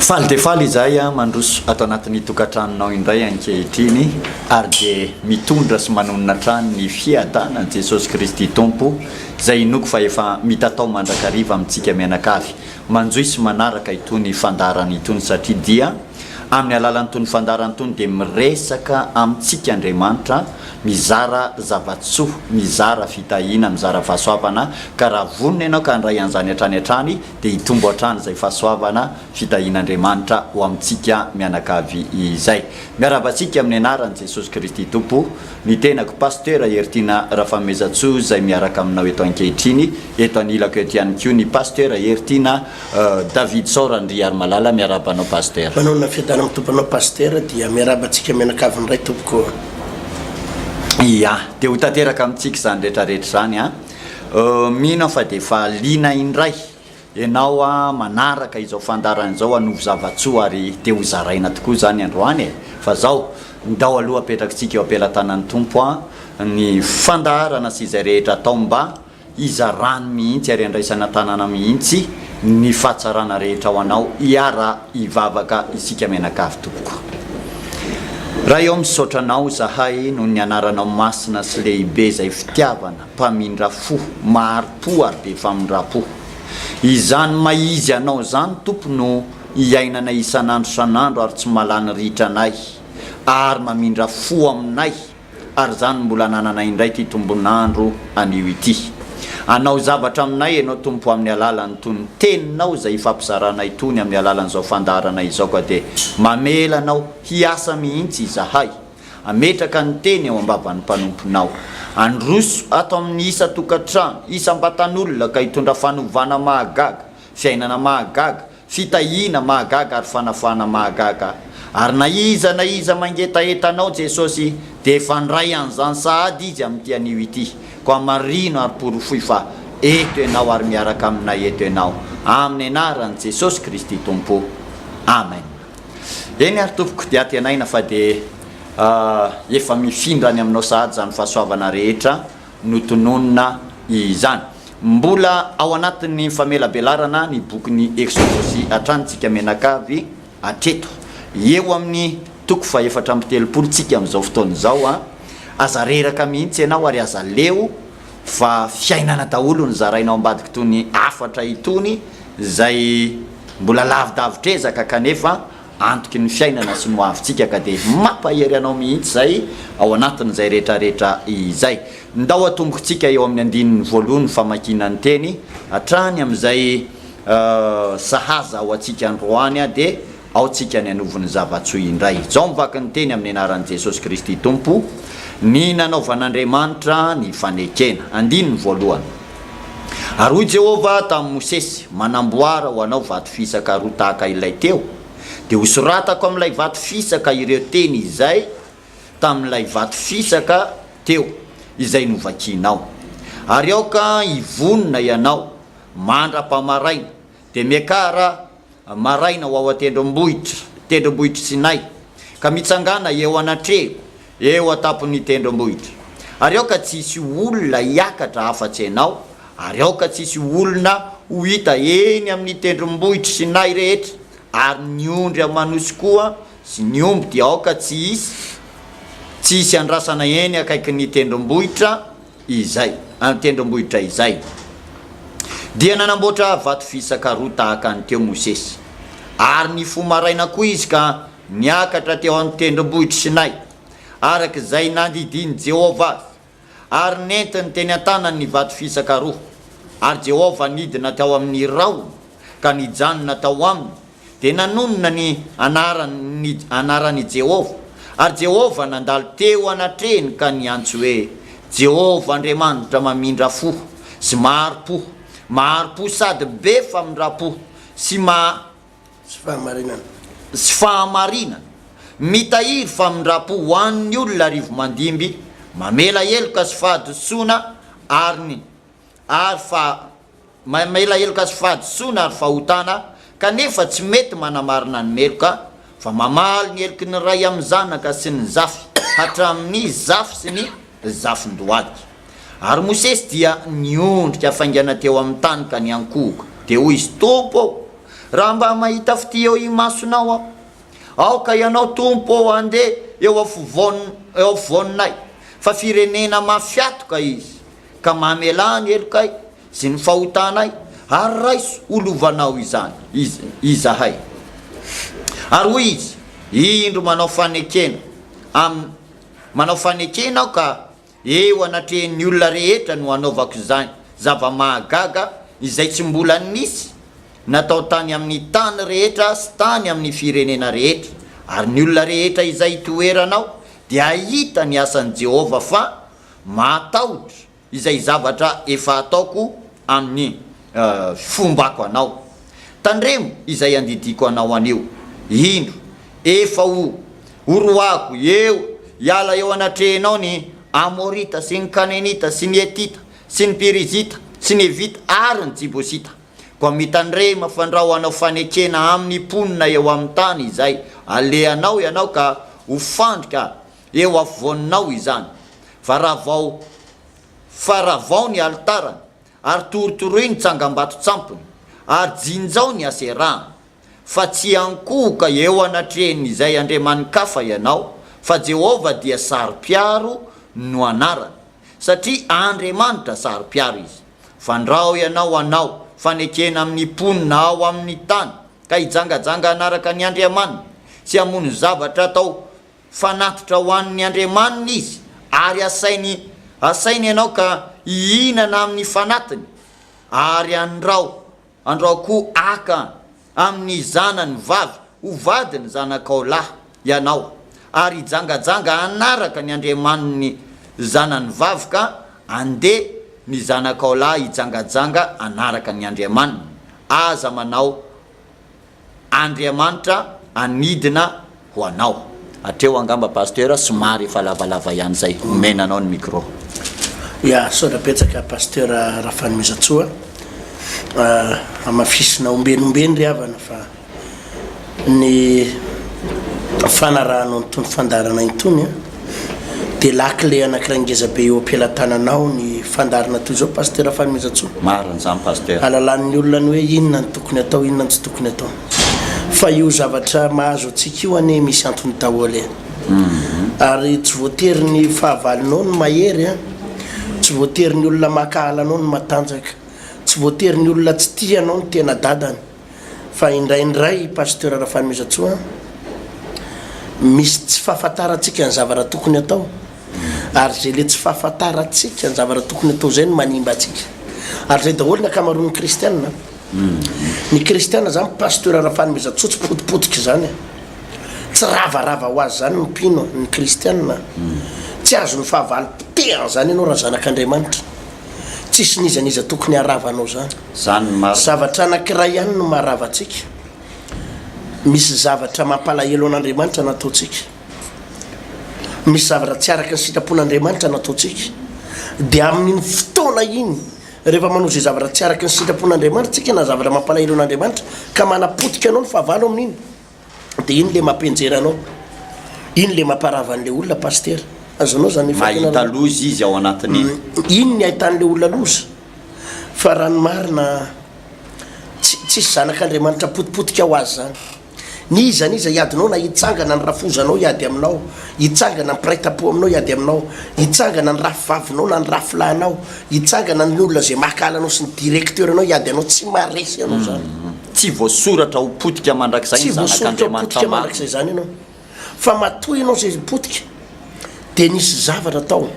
Faly dia faly izahay mandroso ato anatin'ny tokantranonao indray ankehitriny ary dia mitondra sy manonona hatrany ny fiadanan'i Jesosy Kristy Tompo izay inoako fa efa mitatao mandrakariva amintsika mianakavy manjohy sy manaraka itony fandaharana itony satria dia Amin'ny alalan'itony fandaharana itony dia miresaka amintsika Andriamanitra, mizara zava-tsoa, mizara fitahiana, mizara fahasoavana, ka raha vonona ianao ka handray an'izany hatrany hatrany dia hitombo hatrany izay fahasoavana, fitahian'Andriamanitra ho amintsika mianakavy izay. Miarahaba antsika amin'ny anaran'i Jesosy Kristy Tompo, ny tenako Pasteur Heritiana Rafanomezantsoa izay miaraka aminao eto ankehitriny, eto anilako eto ihany koa ny Pasteur Heritiana Davidson Randriarimalala miarahaba anao Pasteur. Manonona fiadanana Tompo anao Pasteur dia miarahaba antsika mianakavy indray tompoko. Ia, dia ho tanteraka amintsika izany rehetra rehetra izany an. Mino aho fa dia efa liana indray ianao manaraka izao fandaharana izao hanovo zava-tsoa ary dia ho zaraina tokoa izany androany e. Fa zao, ndao aloha apetrakitsika eo am-pelatanan'ny Tompo an ny fandaharana sy izay rehetra atao mba hizarany mihitsy ary handraisana tanana mihitsy ny fahatsarana rehetra ho anao hiara hivavaka isika mianakavy tompoko. Ray ô misaotra anao zahay noho ny anaranao masina sy lehibe izay fitiavana, mpamindra fo, mahari-po ary be famindram-po. Izany maha izy anao izany Tompo no iainanay isan'andro isan'andro ary tsy mahalany ritra anay ary mamindra fo aminay ary izany mbola anananay indray ity tombon'andro anio ity. Hanao zavatra aminay Ianao Tompo amin'ny alalan'itony Teninao izay ifampizaranay itony amin'ny alalan'izao fandaharana izao ka dia mamela Anao hiasa mihitsy izahay, hametraka ny Teny eo am-bavan'ny mpanomponao. Handroso ato amin'ny isan-tokantrano, isam-batan'olona ka hitondra fanovana mahagaga, fiainana mahagaga, Fitahiana mahagaga ary fanafahana mahagaga. Ary na iza na iza mangetaheta Anao Jesosy dia efa handray an'izany sahady izy amin'ity anio ity. Koa marino ary porofoy fa eto Ianao ary miaraka aminay eto Ianao. Amin'ny anaran'i Jesosy Kristy Tompo. Amen. Eny ary tompoko dia antenaina fa dia efa mifindra any aminao sahady izany fahasoavana rehetra notononina izany. Mbola ao anatin'ny famelabelarana ny bokin'ny Eksodosy hatrany tsika mianakavy hatreto. Eo amin'ny toko faha-34 tsika amin'izao fotoana izao a. Aza reraka mihitsy ianao ary aza leo fa fiainana daholo no zaraina ao ambadik'itony hafatra itony izay mbola lavidavitr'ezaka kanefa antoky ny fiainana sy ny hoavintsika ka dia mampahery anao mihitsy izay ao anatin'izay rehetrarehetra izay. Ndao atombokintsika eo amin'ny andininy voalohany ny famakiana ny teny hatrany amin'izay sahaza ho antsika androany dia ao tsika ny hanovo ny zava-tsoa indray. Izao mivaky ny teny amin'ny anaran'i Jesosy Kristy Tompo, ny nanaovan'Andriamanitra ny fanekena. Andininy voalohany. Ary hoy Jehovah tamin'i Mosesy, Manamboara ho anao vato fisaka roa tahaka ilay teo, dia hosoratako amin'ilay vato fisaka ireo teny izay tamin'ilay vato fisaka teo, izay novakinao. Ary aoka hivonona ianao mandra-pamaraina, dia miakara maraina ho ao an-tendrombohitra, tendrombohitr'i Sinay, ka mitsangàna eo anatrehiko, eo an-tampon'ny tendrombohitra. Ary aoka tsy hisy olona hiakatra afa-tsy ianao, ary aoka tsy hisy olona ho hita eny amin'ny tendrombohitr'i Sinay rehetra, ary ny ondry aman'osy koa sy ny omby dia aoka tsy hisy, tsy hisy andrasana eny akaikin'ny tendrombohitra. izay, an-tendrombohitra izay. Dia nanamboatra vato fisaka roa tahaka ny teo Mosesy. Ary nifoha maraina koa izy ka niakatra teo an-tendrombohitr'i Sinay, araka izay nandidian'i Jehovah azy, ary nentiny teny an-tanany ny vato fisaka roa. Ary Jehovah nidina tao amin'ny rahona ka nijanona tao aminy, Dia nanonona ny anaran' ny anaran' i Jehovah. Ary Jehovah nandalo teo anatrehiny ka niantso hoe, Jehovah Andriamanitra mamindra fo sy mahari-po, mahari-po sady be famindram-po sy ma. Sy fahamarinana. Sy fahamarinana, mitahiry famindram-po ho an' ny olona arivo-mandimby, mamela heloka sy fahadisoana ary ny ary fa. Mamela heloka sy fahadisoana ary fahotana, kanefa tsy mety manamarina ny meloka, fa mamaly ny heloky ny ray amin'ny zanaka sy ny zafy, hatramin'ny zafy sy ny zafin-dohalika. Ary Mosesy dia niondrika faingana teo amin'ny tany ka niankohoka. Dia hoy izy, Tompo ô, Raha mba mahita fitia eo imasonao aho, aoka Ianao, Tompo ô, handeha eo afovoan, eo afovoaninay, fa firenena mafy hatoka izy, ka mamelà ny helokay sy ny fahotanay, ary raiso ho lovanao izany iz, izahay. Ary hoy izy, Indro manao fanekena am, manao fanekena aho ka Eo anatrehan'ny olona rehetra no hanaovako izany zava-mahagaga izay tsy mbola nisy natao tany amin'ny tany rehetra sy tany amin'ny firenena rehetra, ary ny olona rehetra izay itoeranao dia hahita ny asan'i Jehovah fa mahatahotra izay zavatra efa ataoko amin'ny fombako anao. Tandremo izay andidiako anao anio. Indro, efa ho horoahako eo hiala eo anatrehinao ny Amorita sy ny Kanenita sy ny Hetita sy ny Perizita sy ny Hevita ary ny Jebosita. Koa mitandrema fandrao hanao fanekena amin'ny mponina eo amin'ny tany izay alehanao ianao ka ho fandrika eo afovoaninao izany. Fa ravao fa ravao ny alitarany ary torotoroy ny tsangambato-tsampony, ary jinjao ny Aserahany, fa tsy hiankohoka eo anatrehan'izay andriamani-kafa ianao, fa Jehovah dia saro-piaro no anarany, satria Andriamanitra saro-piaro Izy. Fandrao ianao hanao fanekena amin'ny mponina ao amin'ny tany, ka hijangajanga hanaraka ny andriamaniny, sy hamono zavatra atao Fanatitra ho an'ny andriamaniny izy, ary asainy asainy ianao ka hihinana amin'ny fanatiny, ary andrao andrao koa haka amin'ny zanany vavy ho vadiny zanakao lahy ianao, ary hijangajanga hanaraka ny andriamaniny zanany vavy ka andeha ny zanakao lahy hijangajanga hanaraka ny andriamaniny, aza manao Andriamanitra hanidina ho anao. Hatreo angamba Pasteur somary efa lavalava ihany zay. Omena anao ny micro. Ya, misaotra betsaka Pasteur Rafanomezantsoa. Hamafisina ombeny ombeny ry havana fa ny fanarahanao an'itony fandaharana itony an, dia lakile anankiray ngeza be eo am-pelatananao ny fandaharana toy izao Pasteur Rafanomezantsoa. Marina izany Pasteur. Halalan'ny olona ny hoe inona no tokony atao, inona no tsy tokony atao. Fa io zavatra mahazo antsika io anie misy antony daholo e. Ary tsy voatery ny fahavalonao no mahery an, tsy voatery ny olona mankahala anao no matanjaka, tsy voatery ny olona tsy tia anao no tena dadany. Fa indraindray Pasteur Rafanomezantsoa an, misy tsy fahafantarantsika ny zavatra tokony atao, ary izay le tsy fahafantarantsika ny zavatra tokony atao izay no manimba antsika. Ary izay daholo ny ankamaroan'ny kristiana. Ny kristiana izany Pasteur Rafanomezantsoa tsy potipotika izany e. Tsy ravarava ho azy izany ny mpino, ny kristiana. Tsy azon'ny fahavalo potehana izany ianao raha zanak'Andriamanitra. Tsisy n'iza n'iza tokony harava anao zany. Zany ny marina. Zavatra anakiray ihany no maharava antsika. Misy zavatra mampalahelo an'Andriamanitra nataontsika. Misy zavatra tsy araka ny sitrapon'Andriamanitra nataontsika. Dia amin'iny fotoana iny, rehefa manao izay zavatra tsy araka ny sitrapon'Andriamanitra tsika na zavatra mampalahelo an'Andriamanitra ka manapotika anao ny fahavalo amin'iny, Dia iny le mampianjera anao. Iny le mamparava an'le olona Pasitera. Azonao zany efa tena Mahita loza izy ao anatin'iny. Iny ny ahitan'le olona loza. Fa raha ny marina tsy tsisy zanak'Andriamanitra potipotika ho azy zany. N'iza n'iza hiadinao na hitsangana ny rafozanao hiady aminao, hitsangana ny mpiray tampo aminao hiady aminao, hitsangana ny rafivavinao na ny rafilahinao, hitsangana ny olona izay mankahala anao sy ny directeur anao hiady anao, tsy maharesy anao zany. Tsy voasoratra ho potika mandrakizay ny Zanak'Andriamanitra Tsy voasoratra ho potika marina. mandrakizay izany ianao. Fa matoa ianao izay potika, dia nisy zavatra tao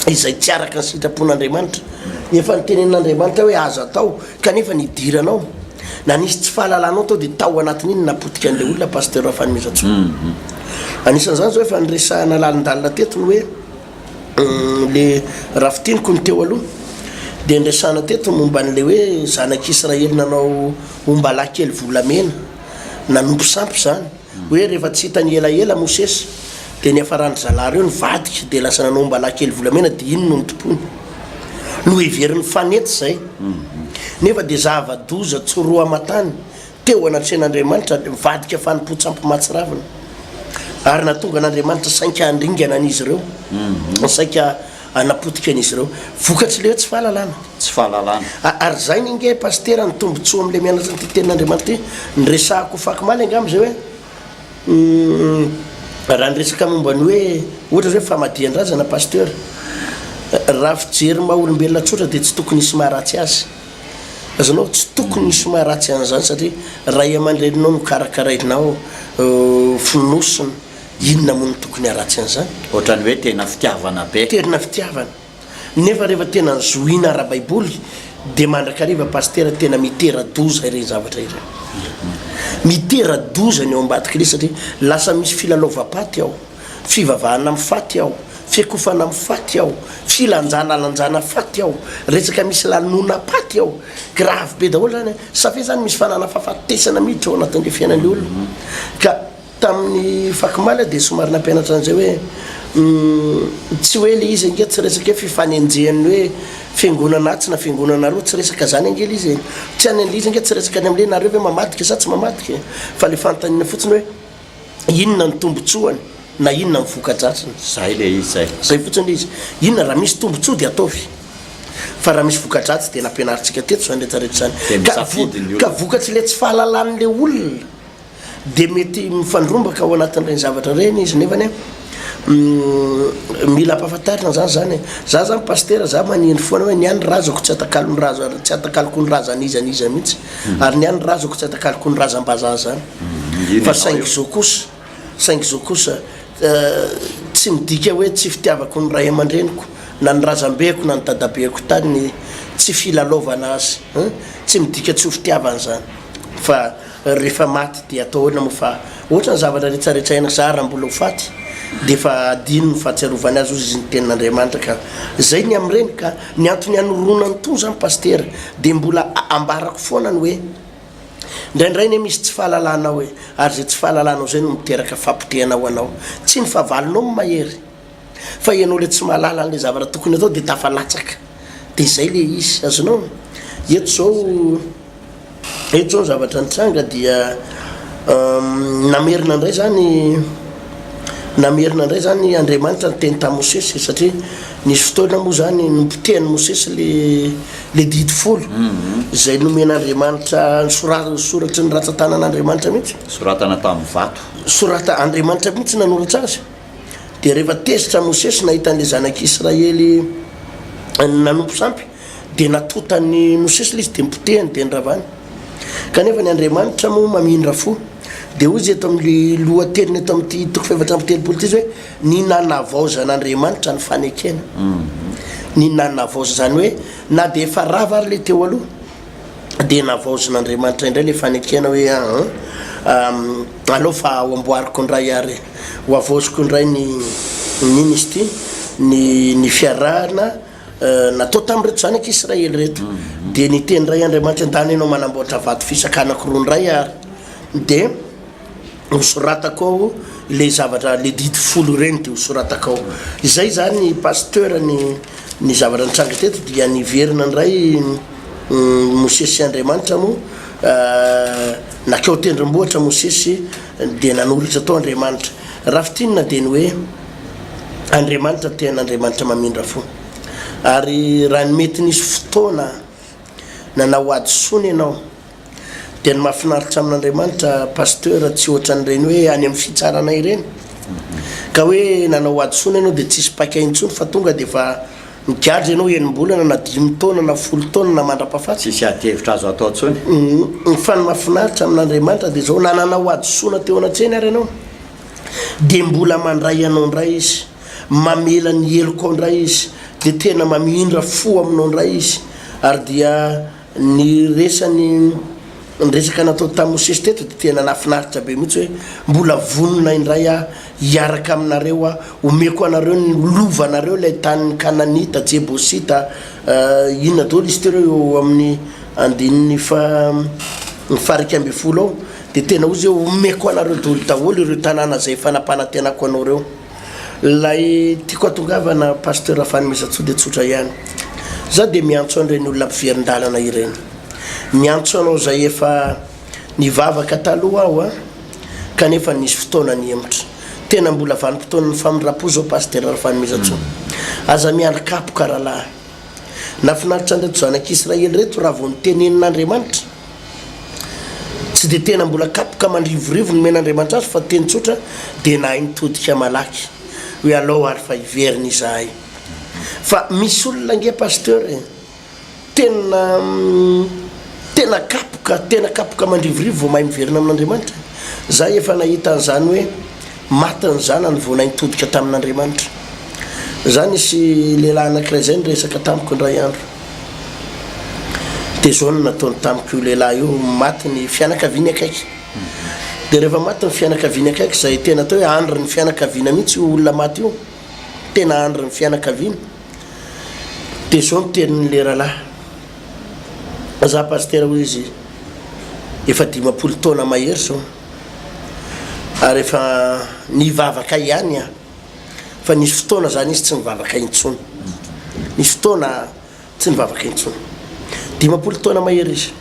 izay tsy araka ny sitrapon'Andriamanitra. Efa notenenin'Andriamanitra hoe aza atao, kanefa nidiranao. Na nisy tsy fahalalanao tao, dia tao anatin'iny no nahapotika an'ilay olona, Pasteur Rafanomezantsoa. Anisan'izany izao efa niresahana lalindalina teto ny hoe, Le raha fintiniko ny teo aloha dia niresahana teto momba an'ilay hoe zanak'Israely nanao ombalahy kely volamena, nanompo sampy izany, hoe rehefa tsy hitany elaela Mosesy dia niafaran-dry zalahy ireo nivadika dia lasa nanao ombalahy kely volamena dia iny no notompoiny. Noheveriny fanety izay. Nefa dia zava-doza tsy roa aman-tany teo anatrehan'Andriamanitra nivadika fanompoan-tsampy mahatsiravina, ary nahatonga an'Andriamanitra saika handringana an'izy ireo, saika. hanapotika an'izy ireo. Vokatry ilay hoe tsy fahalalana. Tsy fahalalana. Ary izay ny ange Pasitera ny tombotsoa amin'ilay mianatra an'ity tenin'Andriamanitra ity. Niresahako fakomaly angamba izay hoe raha niresaka momba ny hoe ohatra izao hoe famadihan-drazana Pasteur. Raha fijery maha olombelona tsotra dia tsy tokony hisy maharatsy azy. Azonao, tsy tokony hisy maharatsy an'izany satria ray aman-dreninao no karakarainao, fonosina, inona moa no tokony haharatsy an'izany? Ohatran'ny hoe tena fitiavana be. Tena fitiavana. Nefa rehefa tena zohiana ara-baiboly dia mandrakariva pasitera tena mitera-doza ireny zavatra ireny. Mitera-doza ny ao ambadik'ilay satria lasa misy filalaovam-paty ao. Fivavahana amin'ny faty ao, fiakofana amin'ny faty ao, filanjanalanjana faty ao, resaka misy lanonam-paty ao. Grave be daholo zany e. Ça fait zany misy fanana fahafatesana miditra ao anatin'le fiainan'le olona. Ka tamin'ny fakomaly aho dia somary nampianatra an'izay hoe tsy hoe le izy ange tsy resaka hoe fifanenjehan'ny hoe fiangonana atsy na fiangonana aroa, tsy resaka zany ange le izy e. Tsy any an'le izy ange tsy resaka any am'le nareo ve mamadika sa tsy mamadika e. Fa le fanontaniana fotsiny hoe Inona ny tombotsoany na inona ny voka-dratsiny. Zay le izy zay. Zay fotsiny le izy. Inona raha misy tombotsoa dia ataovy. Fa raha misy voka-dratsy dia nampianarintsika teto izany rehetra rehetra izany. Dia misafidy ny olona. Ka vokatry le tsy fahalalan'le olona dia mety mifandrombaka ao anatin'ireny zavatra ireny izy nefany an mila ampahafantarina zany zany e. Za zany pasitera za manindry foana hoe ny ahy ny razako tsy atakalon'ny raza tsy atakaloko ny razan'iza n'iza mihitsy. Ary ny ahy ny razako tsy atakaloko ny razam-bazaha zany. Fa saingy izao kosa, saingy izao kosa, tsy midika hoe tsy fitiavako ny ray aman-dreniko, na ny razambeko na ny dadabeako tany ny tsy filalaovana azy hein, tsy midika tsy ho fitiavana izany, fa rehefa maty dia atao ahoana moa fa ohatra ny zavatra rehetrarehetra iainako, za raha mbola ho faty dia efa adino ny fahatsiarovany azy hozy izy ny tenin'Andriamanitra ka zay ny amin'ireny ka ny antony anoroana an'itony zany pasitera dia mbola ambarako foana ny hoe Indraindray anie misy tsy fahalalana ao e, ary izay tsy fahalalanao izay no miteraka fahapotehana ho anao. Tsy ny fahavalonao no mahery, fa ianao ilay tsy mahalala an'ilay zavatra tokony atao dia tafalatsaka. Dia izay ilay izy, azonao? Eto izao, eto izao ny zavatra nitranga dia namerina indray izany, namerina indray izany Andriamanitra niteny tamin'i Mosesy satria nisy fotoana moa izany nopotehin'i Mosesy ilay Le didy folo izay nomen'Andriamanitra ny soratry ny ratsan-tanan'Andriamanitra mihitsy. Soratana tamin'ny vato. Sorata Andriamanitra mihitsy nanoratra azy. Dia rehefa tezitra Mosesy nahita an'ilay zanak'Israely nanompo sampy, dia natotan'i Mosesy ilay izy, dia nipotehany, dia niravany. Kanefa ny Andriamanitra moa mamindra fo. Dia hoy izy eto amin'ny lohateniny eto amin'ity toko fahefatra amby telopolo ity izy hoe, Ny nanavaozan'Andriamanitra ny fanekena. Ny nanavaozana, izany hoe na dia efa rava ary ilay teo aloha, dia navaozin'Andriamanitra indray ilay fanekena hoe aa aleo fa ho amboariko indray ary ho havaoziko indray ny inona izy ity, ny ny fiarahana natao tamin'ireto zanak'Israely ireto. Dia niteny indray Andriamanitra, ndana ianao manamboatra vato fisaka anankiroa indray ary. Dia. Hosoratako ao le zavatra le didy folo ireny de hosoratako ao. Izay zany pasteur ny ny zavatra nitranga teto dia niverina indray Mosesy sy Andriamanitra moa nakeo tendrombohitra Mosesy dia nanoratra tao Andriamanitra. Raha fintinina dia ny hoe Andriamanitra tena Andriamanitra mamindra fo. Ary raha ny mety nisy fotoana nanao hadisoana ianao Dia ny mahafinaritra amin'Andriamanitra Pasteur tsy ohatran'ireny hoe any amin'ny fitsarana ireny ka hoe nanao hadisoana ianao dia tsisy paika intsony fa tonga dia efa migadra ianao enim-bolana na dimy taona na folo taona na mandra-pahafaty. Tsisy ady hevitra azo atao intsony. Fa ny mahafinaritra amin'Andriamanitra dia izao na nanao hadisoana teo anatrehany ary ianao dia mbola mandray anao indray Izy, mamela ny helokao indray Izy, dia tena mamindra fo aminao indray Izy ary dia Ny resany, ny resaka natao tamin'i Mosesy teto dia tena nahafinaritra be mihitsy hoe mbola vonona indray aho hiaraka aminareo aho, omeko anareo ny lovanareo ilay tanin'ny Kananita, Jebosita, inona daholo izy teo ireo eo amin'ny andininy faha 11 ao, dia tena hoy izy hoe omeko anareo daholo daholo ireo tanàna izay efa nampanantenako anao ireo. Ilay tiako hatongavana Pasteur Rafanomezantsoa dia tsotra ihany. Za dia miantso an'ireny olona mpiverin-dalana ireny. Miantso anao izay efa nivavaka taloha aho an, kanefa nisy fotoana nihemotra. Tena mbola vanim-potoanan'ny famindram-po izao Pasteur Rafanomezantsoa. Aza miandry kapoka rahalahy. Nahafinaritra an'ireto zanak'Israely ireto raha vao notenenin'Andriamanitra. Tsy dia tena mbola kapoka mandrivorivo nomen'Andriamanitra azy fa teny tsotra dia nahay nitodika malaky hoe alao ary fa hiverina izahay. Fa misy olona ange Pasteur e! Tena tena kapoka, tena kapoka mandrivorivo vao mahay miverina amin'Andriamanitra. Za efa nahita an'izany hoe maty ny zanany vao nahay nitodika tamin'Andriamanitra. Za nisy lehilahy anankiray zay niresaka tamiko indray andro. Dia zao no nataony tamiko io lehilahy io, maty ny fianakaviany akaiky. Dia rehefa maty ny fianakaviany akaiky, izay tena atao hoe andrin'ny fianakaviana mihitsy io olona maty io, tena andrin'ny fianakaviana. Dia zao ny tenin'le rahalahy, za pasitera hoy izy efa 50 taona mahery zao ary efa nivavaka ihany aho fa nisy fotoana zany izy tsy nivavaka intsony, nisy fotoana tsy nivavaka intsony, 50 taona mahery izy,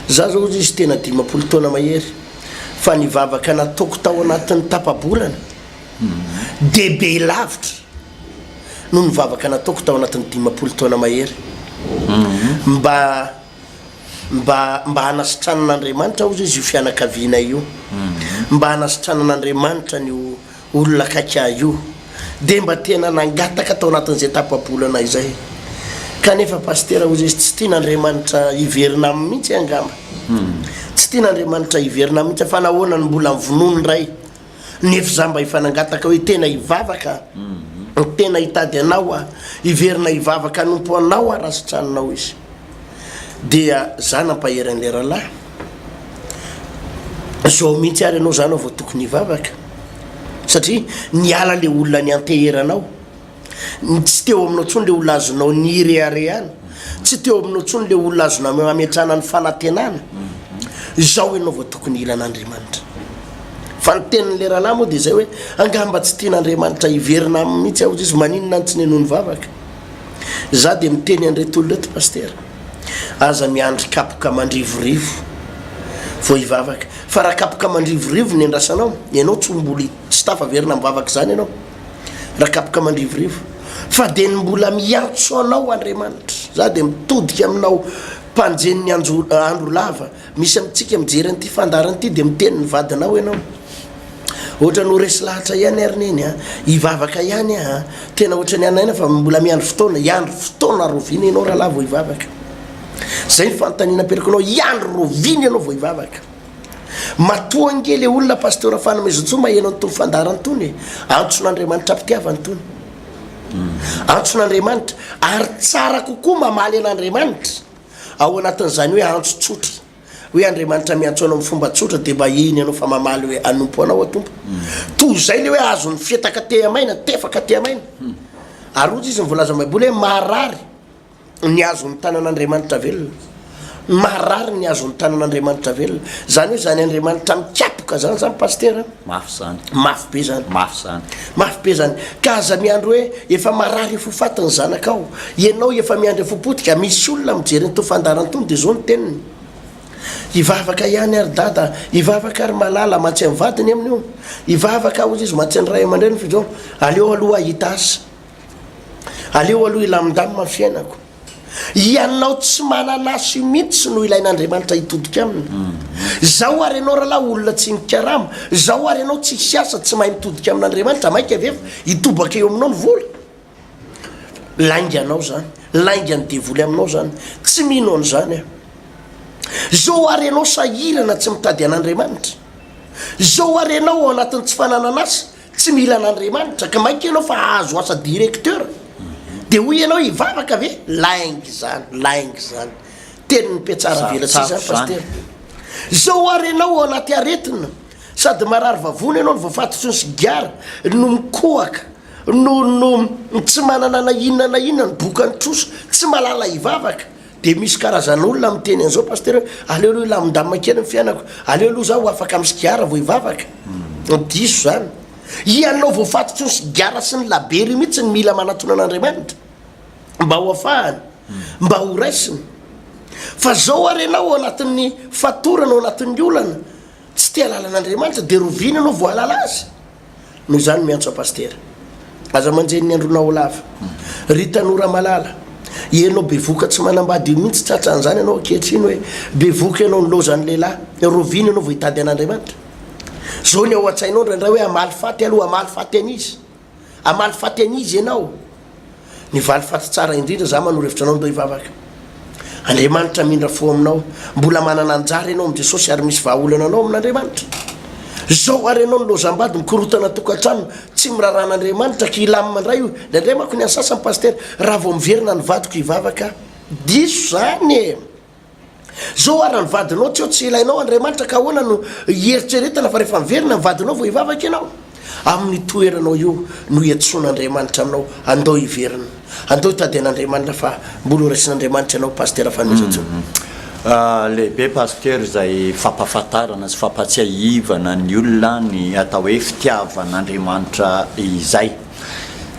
za zao hoy izy tena 50 taona mahery fa ny vavaka nataoko tao anatin'ny tapa-bolana dia be lavitra noho ny vavaka nataoko tao anatin'ny 50 taona mahery mba mba mba hanasitranan'Andriamanitra hozy izy io fianakaviana io mba hanasitranan'Andriamanitra an'io olona akaiky ahy io dia mba tena nangataka tao anatin'izay tapa-bolana izay kanefa pasitera hozy izy tsy tian'Andriamanitra hiverina aminy mihitsy angamba tsy tian'Andriamanitra hiverina aminy mihitsy fa nahoana no mbola mivonono indray Nefa za mba efa nangataka hoe tena hivavaka aho, tena hitady anao aho, hiverina hivavaka hanompo anao aho raha sitraninao izy. Dia za nampahery an'ilay rahalahy, zao mihitsy ary ianao zany vao tokony hivavaka, satria niala le olona nianteheranao. Tsy teo aminao intsony ilay olona azonao nireharehana, tsy teo aminao intsony ilay olona azonao ametrahana ny fanantenana. Izao ianao vao tokony hila an'Andriamanitra. Fa ny tenin'ilay rahalahy moa dia izay hoe, angamba tsy tian'Andriamanitra hiverina aminy mihitsy aho, hoy izy, maninona no tsy nenoiny vavaka? Izaho dia miteny an'ireto olona ireto, Pasitera, aza miandry kapoka mandrivorivo vao hivavaka. Fa raha kapoka mandrivorivo ny andrasanao, ianao tsy ho mbola tsy tafaverina mivavaka izany ianao. Rakapoka mandrivorivo fa dia ny mbola miantso anao Andriamanitra. Za dia mitodika aminao mpanjenin'ny anjo andro lava. Misy amintsika mijery an'ity fandaharana ity dia miteny ny vadinao ianao. Ohatran'ny ho resy lahatra ihany ary neny a. Hivavaka ihany aho a. Tena ohatran'ny hanaina fa mbola miandry fotoana. Hiandry fotoana rahoviana ianao rahalahy vao hivavaka? Zay ny fanontaniana apetrako anao, hiandry rahoviana ianao vao hivavaka? Matoa ange le olona Pasteur Fanomezantsoa maheno an'itony fandaharana itony e! Antson'Andriamanitra am-pitiavana itony. Antson'Andriamanitra. Ary tsara kokoa mamaly an'Andriamanitra ao anatin'izany hoe antso tsotra. Hoe Andriamanitra miantso anao amin'ny fomba tsotra dia mba eny ianao fa mamaly hoe hanompo anao aho Tompo. Toy izay le hoe azon'ny fetaka tehamaina, tefaka tehamaina. Ary hoy izy ny voalazan'ny Baiboly hoe marary. ny azon'ny tanan'Andriamanitra velona. Marary ny azon'ny tanan'Andriamanitra velona. Zany hoe zany Andriamanitra mikapoka zany zany Pasitera. Mafy zany. Mafy be zany. Mafy zany. Mafy be zany. Ka aza miandry hoe efa marary efa ho faty ny zanakao. Ianao efa miandry efa ho potika. Misy olona mijery an'itony fandaharana itony dia zao ny teniny. Hivavaka ihany ary dada, hivavaka ary malala, mantsy amin'ny vadiny amin'io. Hivavaka hozy izy mantsy ny ray aman-dreniny fa izao aleo aloha hahita asa. Aleo aloha hilamindamina ny fiainako. Ianao tsy manana asa io mihitsy no ilain'Andriamanitra hitodika aminy. Izao ary ianao rahalahy olona tsy mikarama, izao ary ianao tsisy asa tsy mahay mitodika amin'Andriamanitra, mainka ve fa hitobaka eo aminao ny vola? Lainganao izany, laingan'ny devoly aminao izany. Tsy mino an'izany aho. Izao ary ianao sahirana tsy mitady an'Andriamanitra. Izao ary ianao ao anatin'ny tsy fananana asa, Tsy mila an'Andriamanitra ka mainka ianao fa hahazo asa directeur dia hoy ianao hivavaka ve? Lainga izany, lainga izany. Tenin'ny mpiatsara velatsihy izany Pasitera. Zao ary ianao ao anaty aretina sady marary vavony ianao no voafatotry ny sigara no mikohaka no no tsy manana na inona na inona ny bokan'ny trosa tsy mahalala hivavaka Dia misy karazan'olona miteny an'izao Pasteur hoe aleo aloha hilamindamina kely ny fiainako, aleo aloha zaho ho afaka amin'ny sigara vao hivavaka. Diso izany. Ianao voafatotry ny sigara sy ny labery io mihitsy no mila manatona an'Andriamanitra mba ho afahany, mba ho raisiny. Fa zao ary ianao ao anatin'ny fatorana, ao anatin'ny olana, tsy te hahalala an'Andriamanitra dia roviana ianao vao hahalala Azy? Noho izany miantso an Pasitera. Aza manjeny ny andronao ho lava. Ry tanora malala, ianao bevohoka tsy manambady io mihitsy tratran'izany ianao ankehitriny hoe bevohoka ianao nilaozan'ny lehilahy, rahoviana ianao vao hitady an'Andriamanitra? Zao ny ao an-tsainao indraindray hoe hamaly faty aloha, hamaly faty an'iza? Hamaly faty an'iza ianao? Ny valifaty tsara indrindra, za manoro hevitra anao ndao hivavaka. Andriamanitra hamindra fo aminao. Mbola manana anjara ianao amin'i Jesosy ary misy vahaolana anao amin'Andriamanitra. Zao ary ianao nilaozam-bady, mikorotana tokantrano, tsy miraharaha an'Andriamanitra, ka hilamina indray io. Indraindray manko ny an'ny sasany Pasitera, raha vao miverina ny vadiko hivavaka aho. Diso zany e! Zao ary ny vadinao tsy eo tsy ilainao Andriamanitra ka ahoana no hieritreretana fa rehefa miverina ny vadinao vao hivavaka ianao? Amin'ny toeranao io no iantsoan'Andriamanitra aminao andao hiverina, andao hitady an'Andriamanitra fa mbola ho raisin'Andriamanitra ianao Pasitera Fanomezantsoa. Lehibe Pasteur izay fampahafantarana sy fampahatsiahivana ny olona ny atao hoe fitiavan'Andriamanitra izay.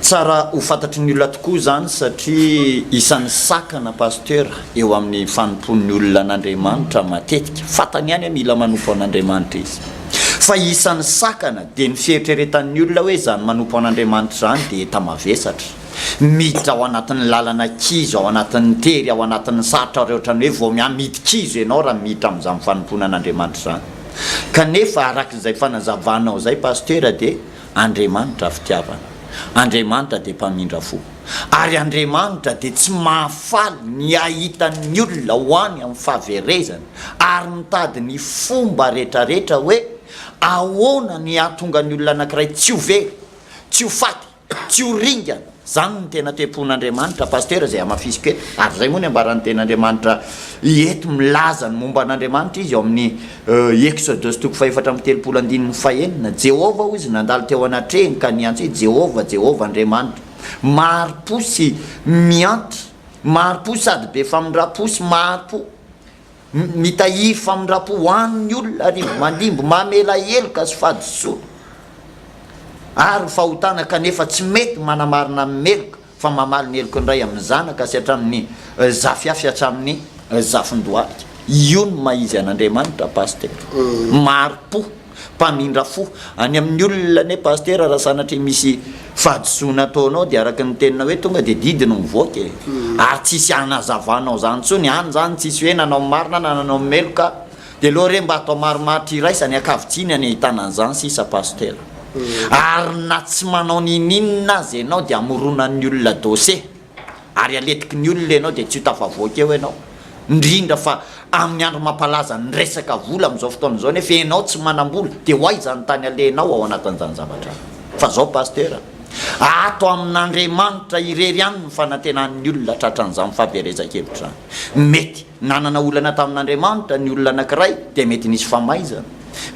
Tsara ho fantatry ny olona tokoa izany satria isan'ny sakana Pasteur eo amin'ny fanompoan'ny olona an'Andriamanitra matetika. Fantany ihany hoe mila manompo an'Andriamanitra izy. Fa isan'ny sakana dia ny fieritreretan'ny olona hoe izany manompo an'Andriamanitra izany dia enta-mavesatra. Miditra ao anatin'ny lalana kizo, ao anatin'ny tery, ao anatin'ny sarotra ary ohatran'ny hoe vao miha-midi-kizo ianao raha miditra amin'izany fanompoana an'Andriamanitra izany. Kanefa araka izay fanazavanao izay Pasteur dia Andriamanitra fitiavana. Andriamanitra dia mpamindra fo. Ary Andriamanitra dia tsy mahafaly ny hahita ny olona ho any amin'ny fahaverezana ary mitady ny fomba retraretra hoe ahoana ny hahatonga ny olona anankiray tsy ho very, tsy ho faty, tsy ho ringana. Zany no tena toe-pon'Andriamanitra Pasteur izay hamafisiko eto, ary izay moa ny ambaran'ny tenin'Andriamanitra eto, milaza ny momba an'Andriamanitra izy ao amin'ny Exodosy toko fahefatra 34 andininy fahenina, Jehovah hoy izy nandalo teo anatrehiny ka niantso hoe Jehovah, Jehovah Andriamanitra, mahari-po sy miantra, mahari-po sady be famindram-po sy mahari-po. Mitahiry famindram-po ho an'ny olona arivo mandimby, mamela heloka sy fahadisoana ary fahotana kanefa tsy mety manamarina ny meloka fa mamaly ny heloky ny ray amin'ny zanaka sy hatramin'ny zafiafy hatramin'ny zafin-dohalika. Io no maha izy an'Andriamanitra Pasitera. Mahari-po. Mpamindra fo. Any amin'ny olona anie Pasitera raha sanatria misy fahadisoana ataonao dia araka ny teninao hoe tonga dia didy no mivoaka e. Ary tsisy hanazavanao izany intsony, any izany tsisy hoe nanao ny marina na nanao ny meloka, dia aleo re mba atao marimaritra iraisana, ankavitsiana ny ahitana an'izany sisa Pasitera. Ary na tsy manao n'ininona aza ianao dia hamoronan'ny olona dossier. ary aletiky ny olona ianao dia tsy ho tafavoaka eo ianao, indrindra fa amin'ny andro mampalaza ny resaka vola amin'izao fotoana izao nefa ianao tsy manam-bola dia ho aiza ny tany alehanao ao anatin'izany zavatra izany? Fa zao Pasteur a, ato amin'Andriamanitra irery ihany ny fanantenan'ny olona tratran'izany fahaverezan-kevitra izany. Mety nanana olana tamin'Andriamanitra ny olona anankiray dia mety nisy famaizana,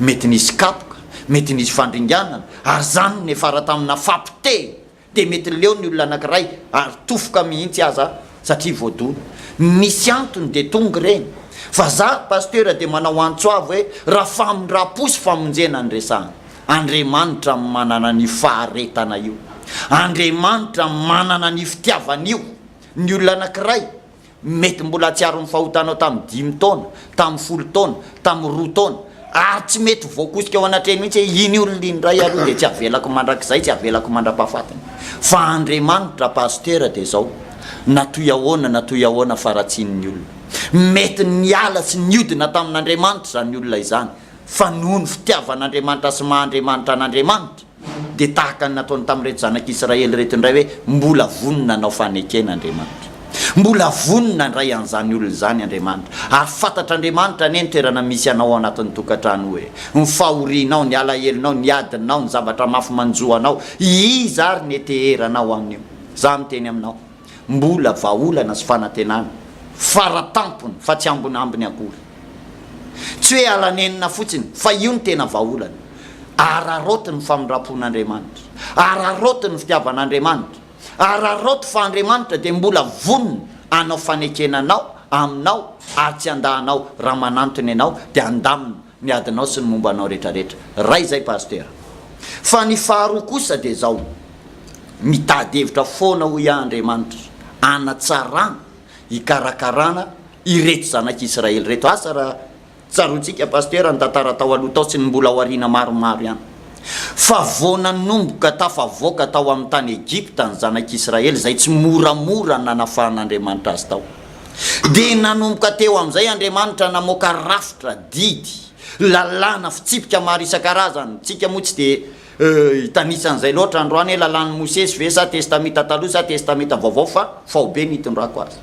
mety nisy kapoka, mety nisy fandringanana ary izany no niafara tamina fampotehina Dia mety leo ny olona anankiray ary tofoka mihitsy aza satria voadona. Misy antony dia tonga ireny. Fa za Pasteur dia manao antso avo hoe raha famindram-po sy famonjena no resahana, Andriamanitra manana an'io faharetana io. Andriamanitra manana an'io fitiavana io. Ny olona anankiray Mety mbola hahatsiaro ny fahotanao tamin'ny dimy taona, tamin'ny folo taona, tamin'ny roa taona, ary tsy mety voakosika ao anatrehiny mihitsy hoe iny olona iny indray aloha dia tsy avelako mandrakizay, tsy avelako mandra-pahafatiny. Fa Andriamanitra Pasitera dia izao, na toy ahoana na toy ahoana faharatsian'ny olona. Mety niala sy niodina tamin'Andriamanitra izany olona izany, fa noho ny fitiavan'Andriamanitra sy maha Andriamanitra an'Andriamanitra, Dia tahaka ny nataony tamin'ireto zanak'Israely ireto indray hoe mbola vonona hanao fanekena Andriamanitra. Mbola vonona handray an'izany olona izany Andriamanitra. Ary fantatr'Andriamanitra anie ny toerana misy anao ao anatin'ny tokantrano io e. Ny fahorianao, ny alahelonao, ny adinao, ny zavatra mafy manjo anao. Iza ary ny eteheranao amin'io? Izaho miteny aminao. Mbola vahaolana sy fanantenana faratampony fa tsy ambinambiny akory. Tsy hoe alanenina fotsiny fa io no tena vahaolana. Araraoty ny famindram-pon'Andriamanitra. Araraoty ny fitiavan'Andriamanitra. Araraoty fa Andriamanitra dia mbola vonona hanao fanekena anao, aminao ary tsy handà anao raha manantona ianao dia handamina ny adinao sy ny momba anao retraretra. Ray izay Pasitera. Fa ny faharoa kosa dia izao, mitady hevitra foana hoy aho Andriamanitra hanatsarana, hikarakarana ireto zanak'Israely ireto. Asa raha tsaroantsika Pasitera ny tantara tao aloha tao sy ny mbola ao aoriana maromaro ihany. Fa vao nanomboka tafavoaka tao amin'ny tany Egypta ny zanak'Israely, izay tsy moramora ny nanafahan'Andriamanitra azy tao, dia nanomboka teo amin'izay Andriamanitra namoaka rafitra, didy, lalàna, fitsipika maro isan-karazany. Tsika moa tsy dia hitanisa an'izay loatra androany hoe lalàn'i Mosesy ve sa Testamenta Taloha sa Testamenta Vaovao fa faobe ny hitondrako azy.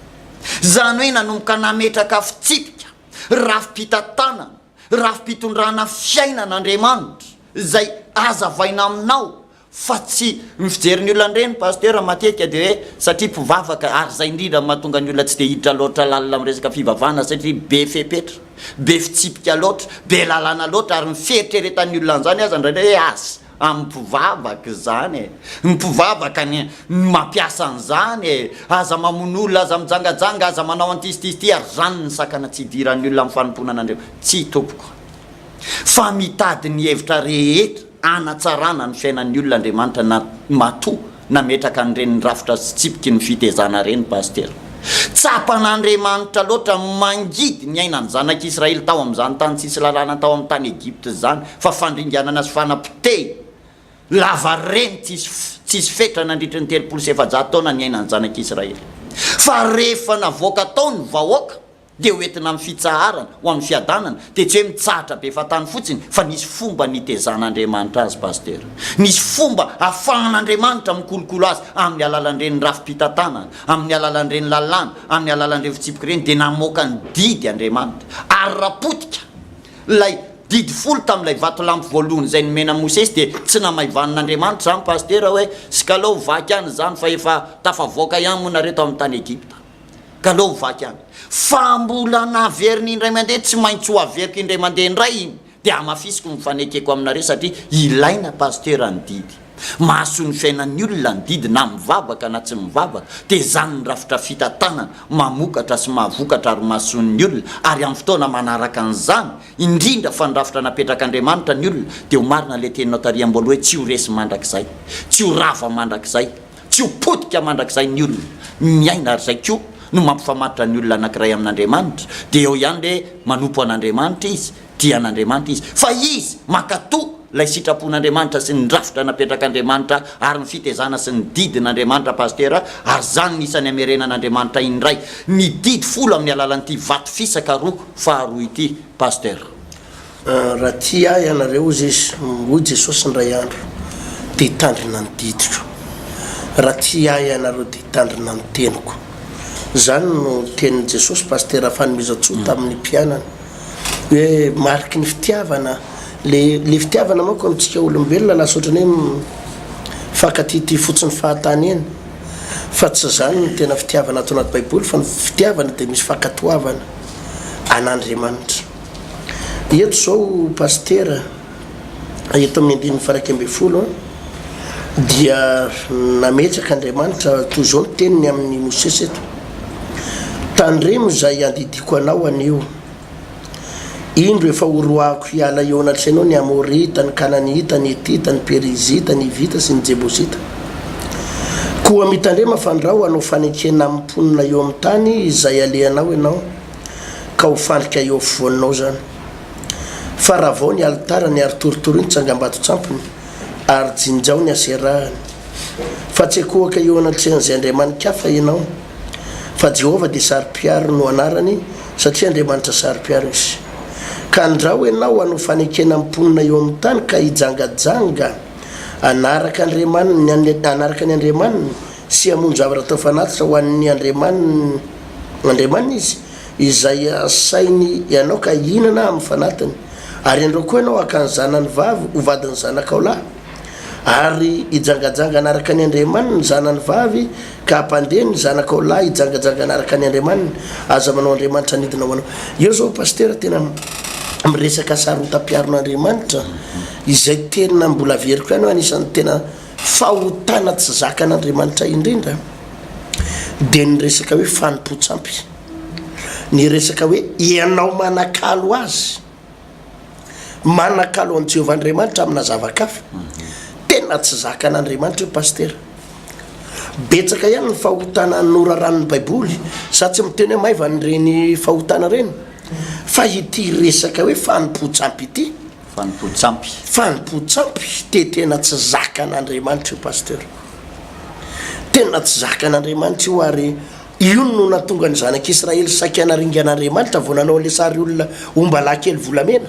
Izany hoe nanomboka nametraka fitsipika, rafi-pitantanana, rafi-pitondrana fiainana Andriamanitra izay hazavaina aminao fa tsy ny fijery ny olona an'ireny Pasteur matetika dia hoe satria mpivavaka ary izay indrindra no mahatonga ny olona tsy dia hiditra loatra lalina amin'ny resaka fivavahana satria be fepetra, be fitsipika loatra, be lalàna loatra ary ny fieritreretan'ny olona an'izany aza indraindray hoe aza amin'ny mpivavaka izany e! Ny mpivavaka ny mampiasa an'izany e! Aza mamono olona, aza mijangajanga, aza manao an'ity sy ity sy ity ary izany ny sakana tsy hidiran'ny olona amin'ny fanompoana an'Andriamanitra. Tsia tompoko. Fa mitady ny hevitra rehetra hanatsarana ny fiainan'ny olona Andriamanitra na matoa nametraka an'ireny rafitra sy tsipiky ny fitezana ireny Pasitera. Tsapan'Andriamanitra loatra ny mangidy niainan'ny zanak'Israely tao amin'izany tany tsisy lalàna tao amin'ny tany Egypta izany fa fandringanana sy fanapotehina lavareny tsisy tsisy fetra nandritry ny 430 taona niainan'ny zanak'Israely. Fa rehefa navoaka tao ny vahoaka dia ho entina amin'ny fitsaharana, ho amin'ny fiadanana, dia tsy hoe mitsahatra be fahatany fotsiny fa nisy fomba nitezan'Andriamanitra azy Pasteur. Nisy fomba afahan'Andriamanitra mikolokolo azy amin'ny alalan'ireny rafi-pitantanana, amin'ny alalan'ireny lalàna, amin'ny alalan'ireny fitsipika ireny dia namoaka ny didy Andriamanitra. Ary raha potika ilay didy folo tamin'ilay vatolampy voalohany izay nomena an'i Mosesy dia tsy namaivanin'Andriamanitra izany Pasteur hoe, skalao vaky any izany fa efa tafavoaka ihany moa nareo tao amin'ny tany Egypta. Ka aleo vaky any. Fa mbola naveriny indray mandeha, tsy maintsy ho averiko indray mandeha indray iny, dia hamafisiko ny fanekeko aminareo satria ilaina Pasteur ny didy. Mahasoa ny fiainan'ny olona ny didy na mivavaka na tsy mivavaka, dia izany ny rafitra fitantanana mamokatra sy mahavokatra ary mahasoa ny olona, ary amin'ny fotoana manaraka an'izany, indrindra fa ny rafitra napetrak'Andriamanitra ny olona, dia ho marina ilay teninao tary am-boalohany hoe tsy ho resy mandrakizay, tsy ho rava mandrakizay. Tsy ho potika mandrakizay ny olona miaina ary izay koa no mampifamatotra ny olona anankiray amin'Andriamanitra, dia eo ihany le manompo an'Andriamanitra izy, tia an'Andriamanitra izy, fa izy mankatò ilay sitrapon'Andriamanitra sy ny rafitra napetrak'Andriamanitra ary ny fitezana sy ny didin'Andriamanitra Pasitera ary izany ny isan'ny amerenan'Andriamanitra indray ny didy folo amin'ny alalan'ity vato fisaka roa faharoa ity Pasteur. Raha tia Ahy ianareo, hozy Izy, hoy Jesosy indray andro, dia hitandrina ny didiko. Raha tia Ahy ianareo, dia hitandrina ny teniko. Izany no tenin'i Jesosy, Pasitera Fanomezantsoa, tamin'ny mpianany. Hoe mariky ny fitiavana, le, le fitiavana manko amintsika olombelona lasa ohatran'ny hoe mifankatiatia fotsiny fahatany eny. Fa tsy izany no tena fitiavana ato anaty Baiboly, fa ny fitiavana dia misy fankatoavana an'Andriamanitra. Eto izao Pasitera, eto amin'ny andininy faha 11 dia nametraka Andriamanitra toy izao ny teniny amin'i Mosesy eto, Tandremo izay andidiako anao anio. Indro efa horoahako hiala eo anatrehanao ny Amorita, ny Kananita, ny Hetita, ny Perizita, ny Hivita sy ny Jebosita. Koa mitandrema fandrao hanao fanekena amin'ny mponina eo amin'ny tany izay alehanao ianao. ka ho fandrika eo afovoaninao izany. Fa ravao ny alitarany ary torotoroy ny tsangambaton-tsampiny, ary jinjao ny aserahany. Fa tsy ankohoka eo anatrehan'izay andriamani-kafa ianao, fa Jehovah dia saro-piaro no anarany, satria Andriamanitra saro-piaro Izy. Ka andrao ianao hanao fanekena amin'ny mponina eo amin'ny tany ka hijangajanga hanaraka andriamaniny, hanaraka ny andriamaniny, sy hamono zavatra atao fanatitra ho an'ny andriamaniny, Andriamaniny izy, izay asainy ianao ka hihinana amin'ny fanatiny. Ary andrao koa ianao haka ny zanany vavy ho vadin'ny zanakao lahy, ary hijangajanga hanaraka ny andriamaniny ny zanany vavy, ka hampandeha ny zanakao lahy hijangajanga hanaraka ny andriamaniny. Aza manao andriamanitra anidina ho anao. Eo izao Pasitera tena miresaka hasarotam-piaron'Andriamanitra, izay tena mbola averiko ihany hoe anisan'ny tena Fahotana tsy zakan'Andriamanitra indrindra dia ny resaka hoe fanompoan-tsampy, ny resaka hoe ianao manakalo azy, manakalo an'i Jehovah Andriamanitra amina zava-kafa. Tena tsy zakan'Andriamanitra io Pasitera. Betsaka ihany ny fahotana noraran'ny Baiboly, za tsy miteny hoe maivana ireny fahotana ireny, fa ity resaka hoe fanompoan-tsampy ity. Fanompoan-tsampy. Fanompoan-tsampy dia tena tsy zakan'Andriamanitra io Pasteur. Tena tsy zakan'Andriamanitra io ary io no nahatonga ny zanak'Israely saika naringan'Andriamanitra vao nanao an'ilay sary olona ombalahy kely volamena.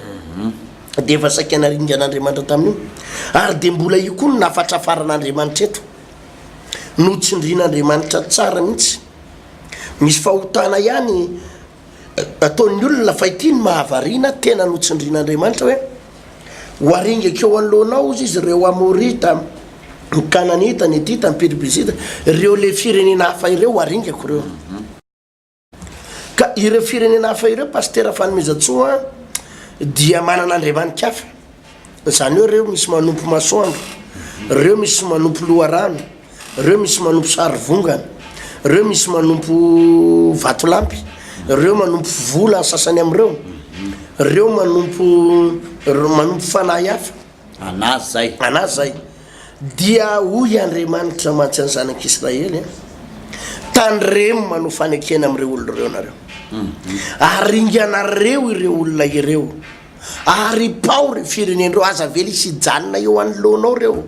Dia efa saika naringan'Andriamanitra tamin'io. Ary dia mbola io koa no nafatrafaran'Andriamanitra eto. Notsindrin'Andriamanitra tsara mihitsy. Misy fahotana ihany ataon'ny olona fa ity no mahavariana, tena notsindrin'Andriamanitra hoe, Ho aringako eo anoloanao, hozy izy, ireo Amorita, ny Kananita, ny Hitita, ny Perizita, ireo le firenena hafa ireo, ho aringako ireo. Ka ireo firenena hafa ireo, Pasitera Fanomezantsoa, dia manana andriamani-kafa. Izany hoe ireo misy manompo masoandro, ireo misy manompo loharano, Reo misy manompo sary vongana, reo misy manompo vatolampy, reo manompo vola ny sasany amreo, reo manompo manompo fanahy hafa. Anazy zay. Anazy zay. Dia hoy Andriamanitra mantsy an'ny zanak'Israely, Tandremo manao fanekena amin'ireo olona ireo nareo. Aringanareo ireo olona ireo. Aripao ireo firenena ireo, aza avela hisy hijanona eo anoloanao ireo.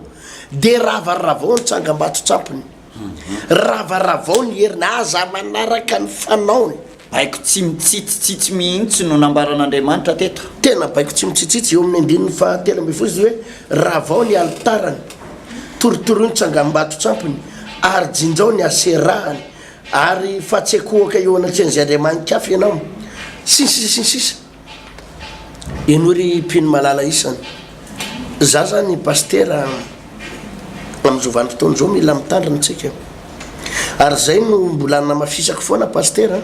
Dia ravaravao ny tsangambato-tsampiny, ravaravao ny heriny, aza manaraka ny fanaony. Baiko tsy mitsitsitsitsy mihitsy no nambaran'Andriamanitra teto. Tena baiko tsy mitsitsitsy, eo amin'ny andininy fahatelo ambin'ny folo izy hoe, Ravao ny alitarany, torotoroy ny tsangambato-tsampiny, ary jinjao ny aserahany, ary fa tsy ankohoka eo anatrehan'izay andriamani-kafa ianao, sy ny sisa sy ny sisa. Henoy ry mpino malala isany, za zany pasitera amin'izao vanim-potoana izao mila mitandrina tsika ary zay no mbola anamafisako foana pasitera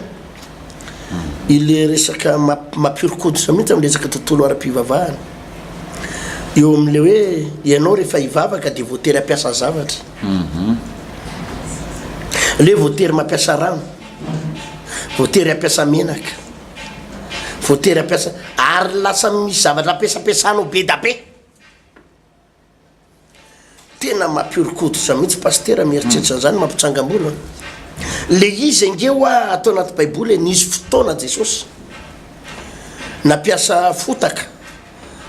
ile resaka mampihoron-koditra mihitsy amin'ny resaka tontolo ara-pivavahana eo amin'le hoe ianao rehefa hivavaka dia voatery hampiasa zavatra le voatery mampiasa rano voatery hampiasa menaka Voatery hampiasa ary lasa misy zavatra ampiasampiasanao be da be. Tena mampihoron-koditra mihitsy pasitera mieritreritra an'izany mampitsangam-bolo an. Le izy ange hoa ato anaty baiboly e, nisy fotoana Jesosy nampiasa fotaka,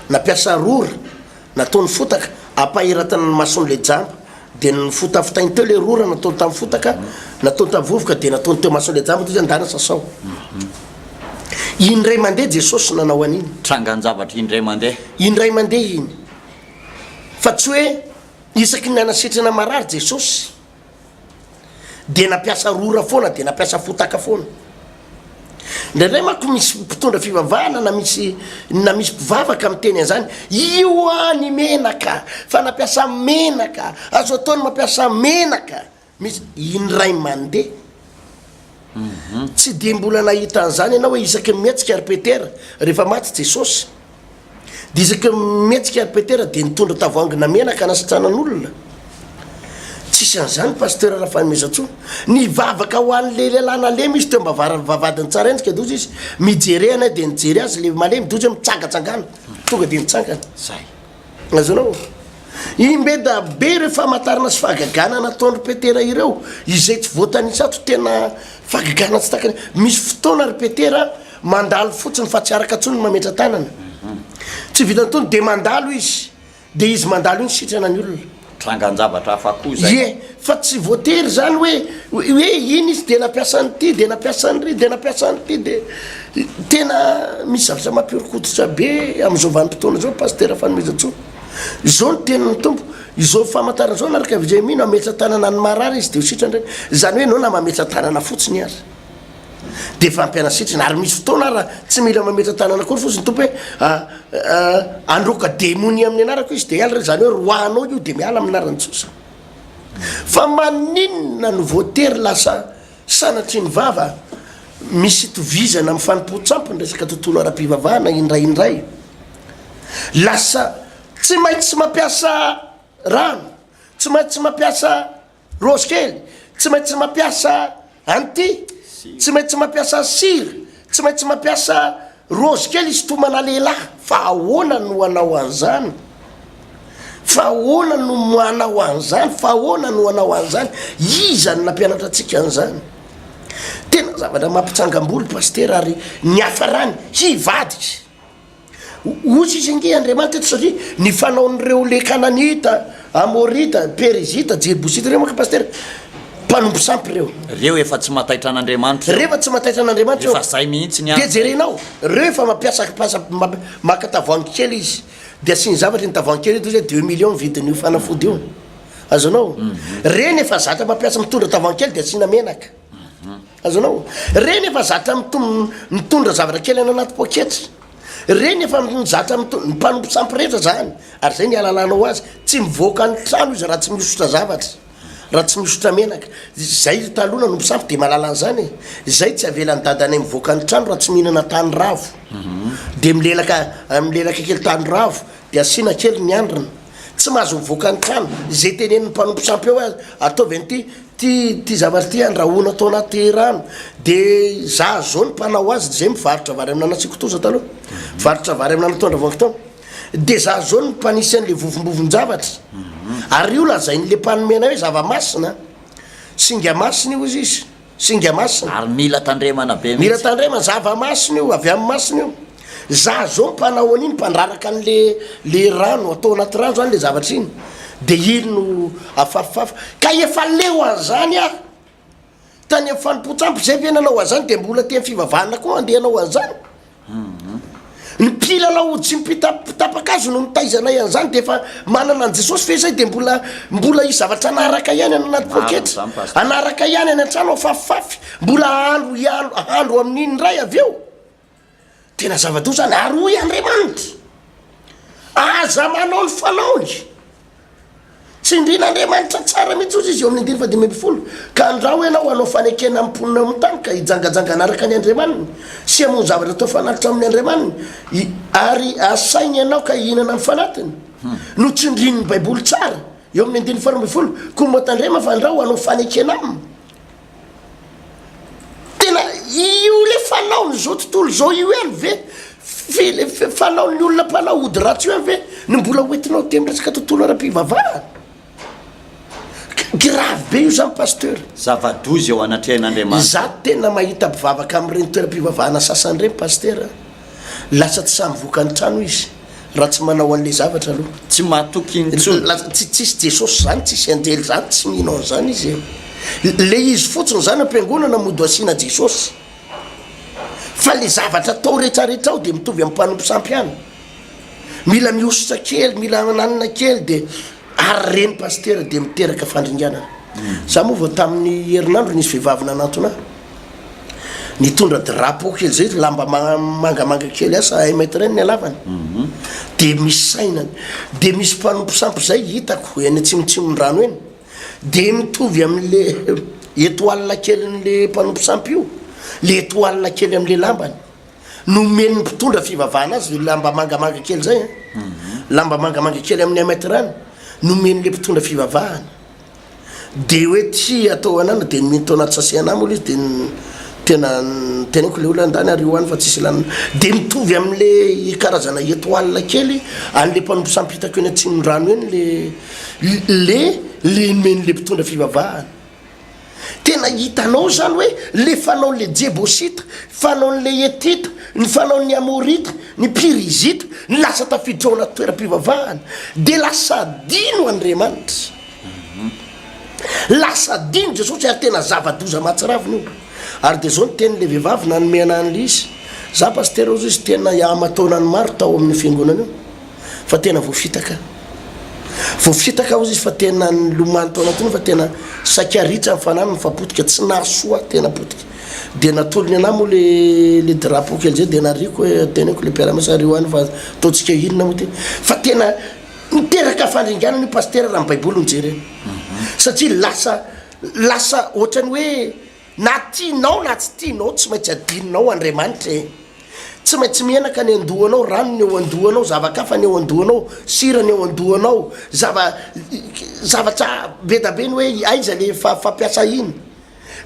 nampiasa rora, Nataony fotaka, ampahiratana ny mason'ilay jamba. Dia nofotafitainy teo ilay rora nataony tamin'ny fotaka, nataony tamin'ny vovoka, dia nataony teo mason'ilay jamba, dia izy andana sasao. Indray mandeha Jesosy nanao an'iny. Trangan-javatra indray mandeha. Indray mandeha iny. Fa tsy hoe isaky ny nanasitrana marary Jesosy. Dia nampiasa rora foana, dia nampiasa fotaka foana. Indraindray manko misy mpitondra fivavahana na misy na misy mpivavaka miteny an'izany, io ah ny menaka, fa nampiasa menaka, azo atao ny mampiasa menaka. Misy indray mandeha. Tsy dia mbola nahita an'izany ianao hoe isaky ny mihetsika ry Petera rehefa maty Jesosy. Dia isaky ny mihetsika ry Petera dia nitondra tavoahangina menaka hanasitranan'olona. Tsisy an'izany Pasteur Rafanomezantsoa. Nivavaka ho an'ilay lehilahy nalemy izy teo am-bavaran'ny vavahadin'i Tsaraendrika dia hozy izy, mijere anay dia nijery azy ilay malemy dia hozy hoe mitsangatsangana. Tonga dia nitsangana. Zay. Azonao? Imbeda be ireo famantarana sy fahagagana nataon-dry Petera ireo, izay tsy voatanisa ato, tena fahagagana tsy takany. Misy fotoana ry Petera mandalo fotsiny fa tsy araka intsony ny mametra-tanana. Tsy vitan'ny tony dia mandalo izy, dia izy mandalo iny sitrana ny olona. Trangan-javatra hafa koa izay. Ie, fa tsy voatery izany hoe hoe iny izy dia nampiasa an'ity, dia nampiasa an'ry, dia nampiasa an'ity, dia tena misy zavatra mampihoron-koditra be amin'izao vanim-potoana izao Pasitera Fanomezantsoa. Izao ny tenin'ny Tompo, izao famantarana izao naraka avy izay mino hametra-tanana ny marary izy dia ho sitrana indray. Izany hoe ianao na mametra-tanana fotsiny aza dia efa ampiana sitrana, ary misy fotoana ara tsy mila mametra-tanana akory fotsiny ny Tompo hoe handroaka demonia amin'ny anarako izy dia hiala ireo, izany hoe roahanao io dia miala amin'ny anaran'i Josa. Fa maninona no voatery lasa sanatria ny vava misy itovizana amin'ny fanompoan-tsampy ny resaka tontolo ara-pivavahana indraindray? Lasa tsy maintsy mampiasa rano, tsy maintsy mampiasa Raozy kely, tsy maintsy mampiasa an'ity, tsy maintsy mampiasa sira, tsy maintsy mampiasa raozy kely hisintomana lehilahy, fa ahoana no hanao an'izany? Fa ahoana no manao an'izany? Fa ahoana no hanao an'izany? Iza no nampianatra antsika an'izany? Tena zavatra mampitsangam-bolo Pasitera ary niafarany hivadika. Hozy izy ange Andriamanitra eto satria ny fanaon'ireo le Kananita, Amorita, Perizita, Jebosita ireo manko Pasitera, mpanompo sampy ireo. Ireo efa tsy mataitra an'Andriamanitra ireo. Ireo efa tsy mataitra an'Andriamanitra ireo. Efa zay mihitsy ny Dia jerenao, ireo efa mampiasa maka tavoahangy kely izy, dia asiany zavatra iny tavoahangy kely iny, toy izay deux millions ny vidin'io fanafody io. Azonao? Ireny efa zatra mampiasa mitondra tavoahangy kely dia asiana menaka. Azonao? Ireny efa zatra mitondra zavatra kely any anaty poketra. Ireny efa zatra mitondra, ny mpanompo sampy rehetra zany, ary izay ny ahalalanao azy, tsy mivoaka ny trano izy raha tsy mihosotra zavatra, raha tsy mihosotra menaka. Izay taloha nanompo sampy dia mahalala an'izany e. Izay tsy avelan'ny dadanay mivoaka ny trano raha tsy mihinana tany ravo. Dia milelaka, milelaka kely tany ravo, dia asiana kely ny handrina. Tsy mahazo mivoaka ny trano. Izay tenenin'ny mpanompo sampy eo hoe ataovy an'ity, ty ty zavatra ty andrahoina atao anaty rano. De za zao ny mpanao azy, zay mivarotra vary amin'anana sy kitoza taloha. Mivarotra vary amin'anana tao Andravoahangy tao. De za zao ny mpanisy an'le vovombovon-javatra. Ary io lazain'le mpanome anay hoe zava-masina. Singa masina io hozy izy. Singa masina. Ary mila tandremana be mihitsy. Mila tandremana, zava-masina io, avy amin'ny masina io. Za zao mpanao an'iny, mpandraraka an'le le rano, atao anaty rano zany le zavatra iny, de iny no afafifafy. Ka efa leo an'zany aho. Tany amin'ny fanompoan-tsampy zay ve nanao an'zany de mbola aty amin'ny fivavahana koa andeha hanao an'zany? Ny mpilalao ody sy ny mpitapakazo no nitaiza anay an'izany dia efa manana an'i Jesosy ve zay dia mbola mbola hisy zavatra hanaraka ihany any anaty poketra, hanaraka ihany any an-trano afafifafy, mbola hahandro hiandro hahandro amin'iny indray avy eo. Tena zava-doza zany ary hoy Andriamanitra, aza manao ny fanaony. Tsindrin'Andriamanitra tsara mihitsy hozy izy eo amin'ny andininy fahadimy ambin'ny folo, Ka andrao ianao hanao fanekena amin'ny mponina eo amin'ny tany, ka hijangajanga hanaraka ny andriamaniny, sy hamono zavatra atao fanatitra amin'ny andriamaniny, ary hasainy ianao ka hihinana ny fanatiny. Notsindrin'ny Baiboly tsara, eo amin'ny andininy faharoa ambin'ny folo, Koa mba tandrema fa andrao hanao fanekena aminy. Tena io le fanaon'izao tontolo izao io ihany ve? Fanaon'ny olona mpanao ody ratsy io ihany ve no mbola hoentinao aty amin'ny resaka tontolo ara-pivavahana? Grave be io zany pasteur. Zava-doza eo anatrehan'Andriamanitra. Izaho tena mahita mpivavaka amin'ireny toeram-pivavahana sasany ireny pasteur a! Lasa tsy sahy mivoaka ny trano izy raha tsy manao an'le zavatra aloha. Tsy matoky intsony. Lasa tsy tsisy Jesosy zany, tsisy anjely zany, tsy mino an'izany izy e. Le izy fotsiny zany am-piangonana mody asiana Jesosy. Fa le zavatra atao retraretra ao de mitovy amin'ny mpanompo sampy ihany. Mila mihosotra kely, mila ananina kely de ary reny pasitera de miteraka fandringanana. Za moa vao tamin'ny herinandro nisy vehivavy nanantona ahy. Nitondra drapeau kely zay, lamba mangamanga kely asa un mètre eny ny halavany. De misy sainany, de misy mpanompo sampy zay hitako eny atsimotsimondrano eny. De mitovy amin'le étoile kelin'le mpanompo sampy io, le étoile kely amin'le lambany. Nomen'ny mpitondra fivavahana azy le lamba mangamanga kely zay an. Lamba mangamanga kely amin'ny un mètre any, nomen'le mpitondra fivavahana. De hoe ty atao anana de nomeny tao anaty sachet anah moa le izy de tena teneniko le olona andany ary io any fa tsisy ilana de mitovy amle karazana etoile kely anle mpanompo sampy hitako eny atsimondrano eny le le le nomen'le mpitondra fivavahana. Tena hitanao zany hoe le fanaon'le Jebosita, fanaon'le Hetita, ny fanaon'ny Amorita, ny Pirizita, ny lasa tafiditra ao anaty toeram-pivavahana, de lasa adino Andriamanitra. Lasa adino Jesosy ary tena zava-doza mahatsiravina io. Ary de zao ny tenin'le vehivavy nanome anah an'le izy, za pasitera ozy izy tena aman-taonany maro tao amin'io fiangonana io. fa tena voafitaka voafitaka ozy izy fa tena nilomano tao anatiny fa tena saika ritra ny fananany fa potika tsy nahasoa tena potika de natolony anah moa le le drapeau kely zay de nariko hoe teneko le mpiara-miasa ario any fa ataontsika inona moa ty fa tena niteraka fandringanana io pasitera raha ny baiboly no jerena satria lasa lasa ohatrany hoe Na tianao na tsy tianao tsy maintsy adinonao Andriamanitra e! Tsy maintsy menaka ny andohanao, rano ny eo andohanao, zava-kafa ny eo andohanao, sira ny eo andohanao, zava zavatra be da be ny hoe aiza le fampiasa iny.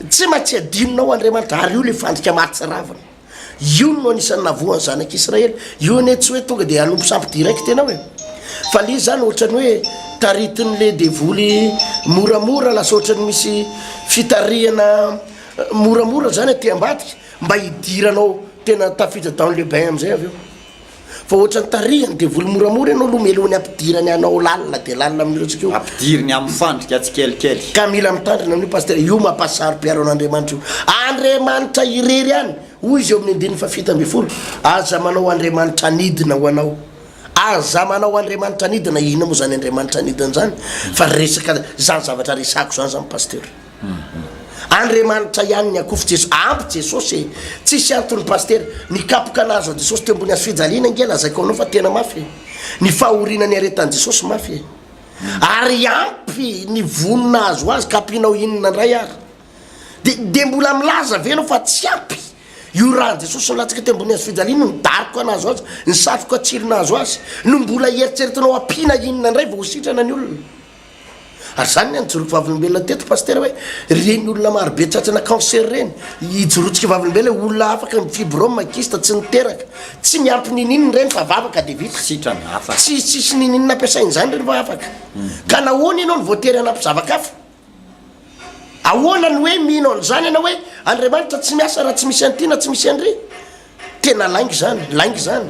Tsy maintsy adinonao Andriamanitra ary io le fandrika mahatsiravina. Io no anisan'ny nahavoa ny zanak'Israely. Io anie tsy hoe tonga dia hanompo sampy direct ianao e. Fa le izy zany ohatran'ny hoe taritin'le devoly moramora lasa ohatran'ny misy fitarihana moramora zany aty ambadika mba hidiranao tena tafiditra dans le bain amizay avy eo. Fa ohatran'ny tarihan'ny devoly moramora ianao aloha mialohan'ny hampidirany anao lalina dia lalina amin'io resaka io. Ampidiriny amin'ny fandrika tsikelikely. Ka mila mitandrina amin'io Pasitera, io mampasaro-piaro an'Andriamanitra io. Andriamanitra irery ihany, hoy izy eo amin'ny andininy fahafito ambinifolo, aza manao Andriamanitra anidina ho anao. Aza manao Andriamanitra anidina, inona moa izany Andriamanitra anidina izany? Fa resaka, izany zavatra resahako izany izany Pasitera. Andriamanitra ihany ny akofo Jeso ampy Jesosy e! Tsisy antony Pasitera, ny kapoka nahazo an'i Jesosy teo ambony hazo fijaliana ange lazaiko aminao fa tena mafy e! Ny fahoriana niaretan'i Jesosy mafy e! Ary ampy ny vono nahazo azy ka ampianao inona indray ary? De de mbola milaza ve ianao fa tsy ampy io ràn'i Jesosy nilatsaka teo ambony hazo fijaliana, ny daroka nahazo azy, ny satroka tsilo nahazo azy, no mbola eritreretinao ampiana inona indray vao ho sitrana ny olona? Ary zany ny nijoroako vavolombelona teto Pasitera hoe ireny olona maro be tratrana cancer ireny, ijoroantsika vavolombelona hoe olona afaka ny fibrome, kyste, tsy niteraka, tsy miampy ninininona ireny fa vavaka dia vita. Sitrana, afaka. Tsy tsisy ninininona ampiasaina izany ireny fa afaka. Ka nahoana ianao no voatery hanampy zava-kafa? Ahoana no hoe mino an'izany ianao hoe Andriamanitra tsy miasa raha tsy misy an'ity na tsy misy an'ry? Tena lainga izany, lainga izany.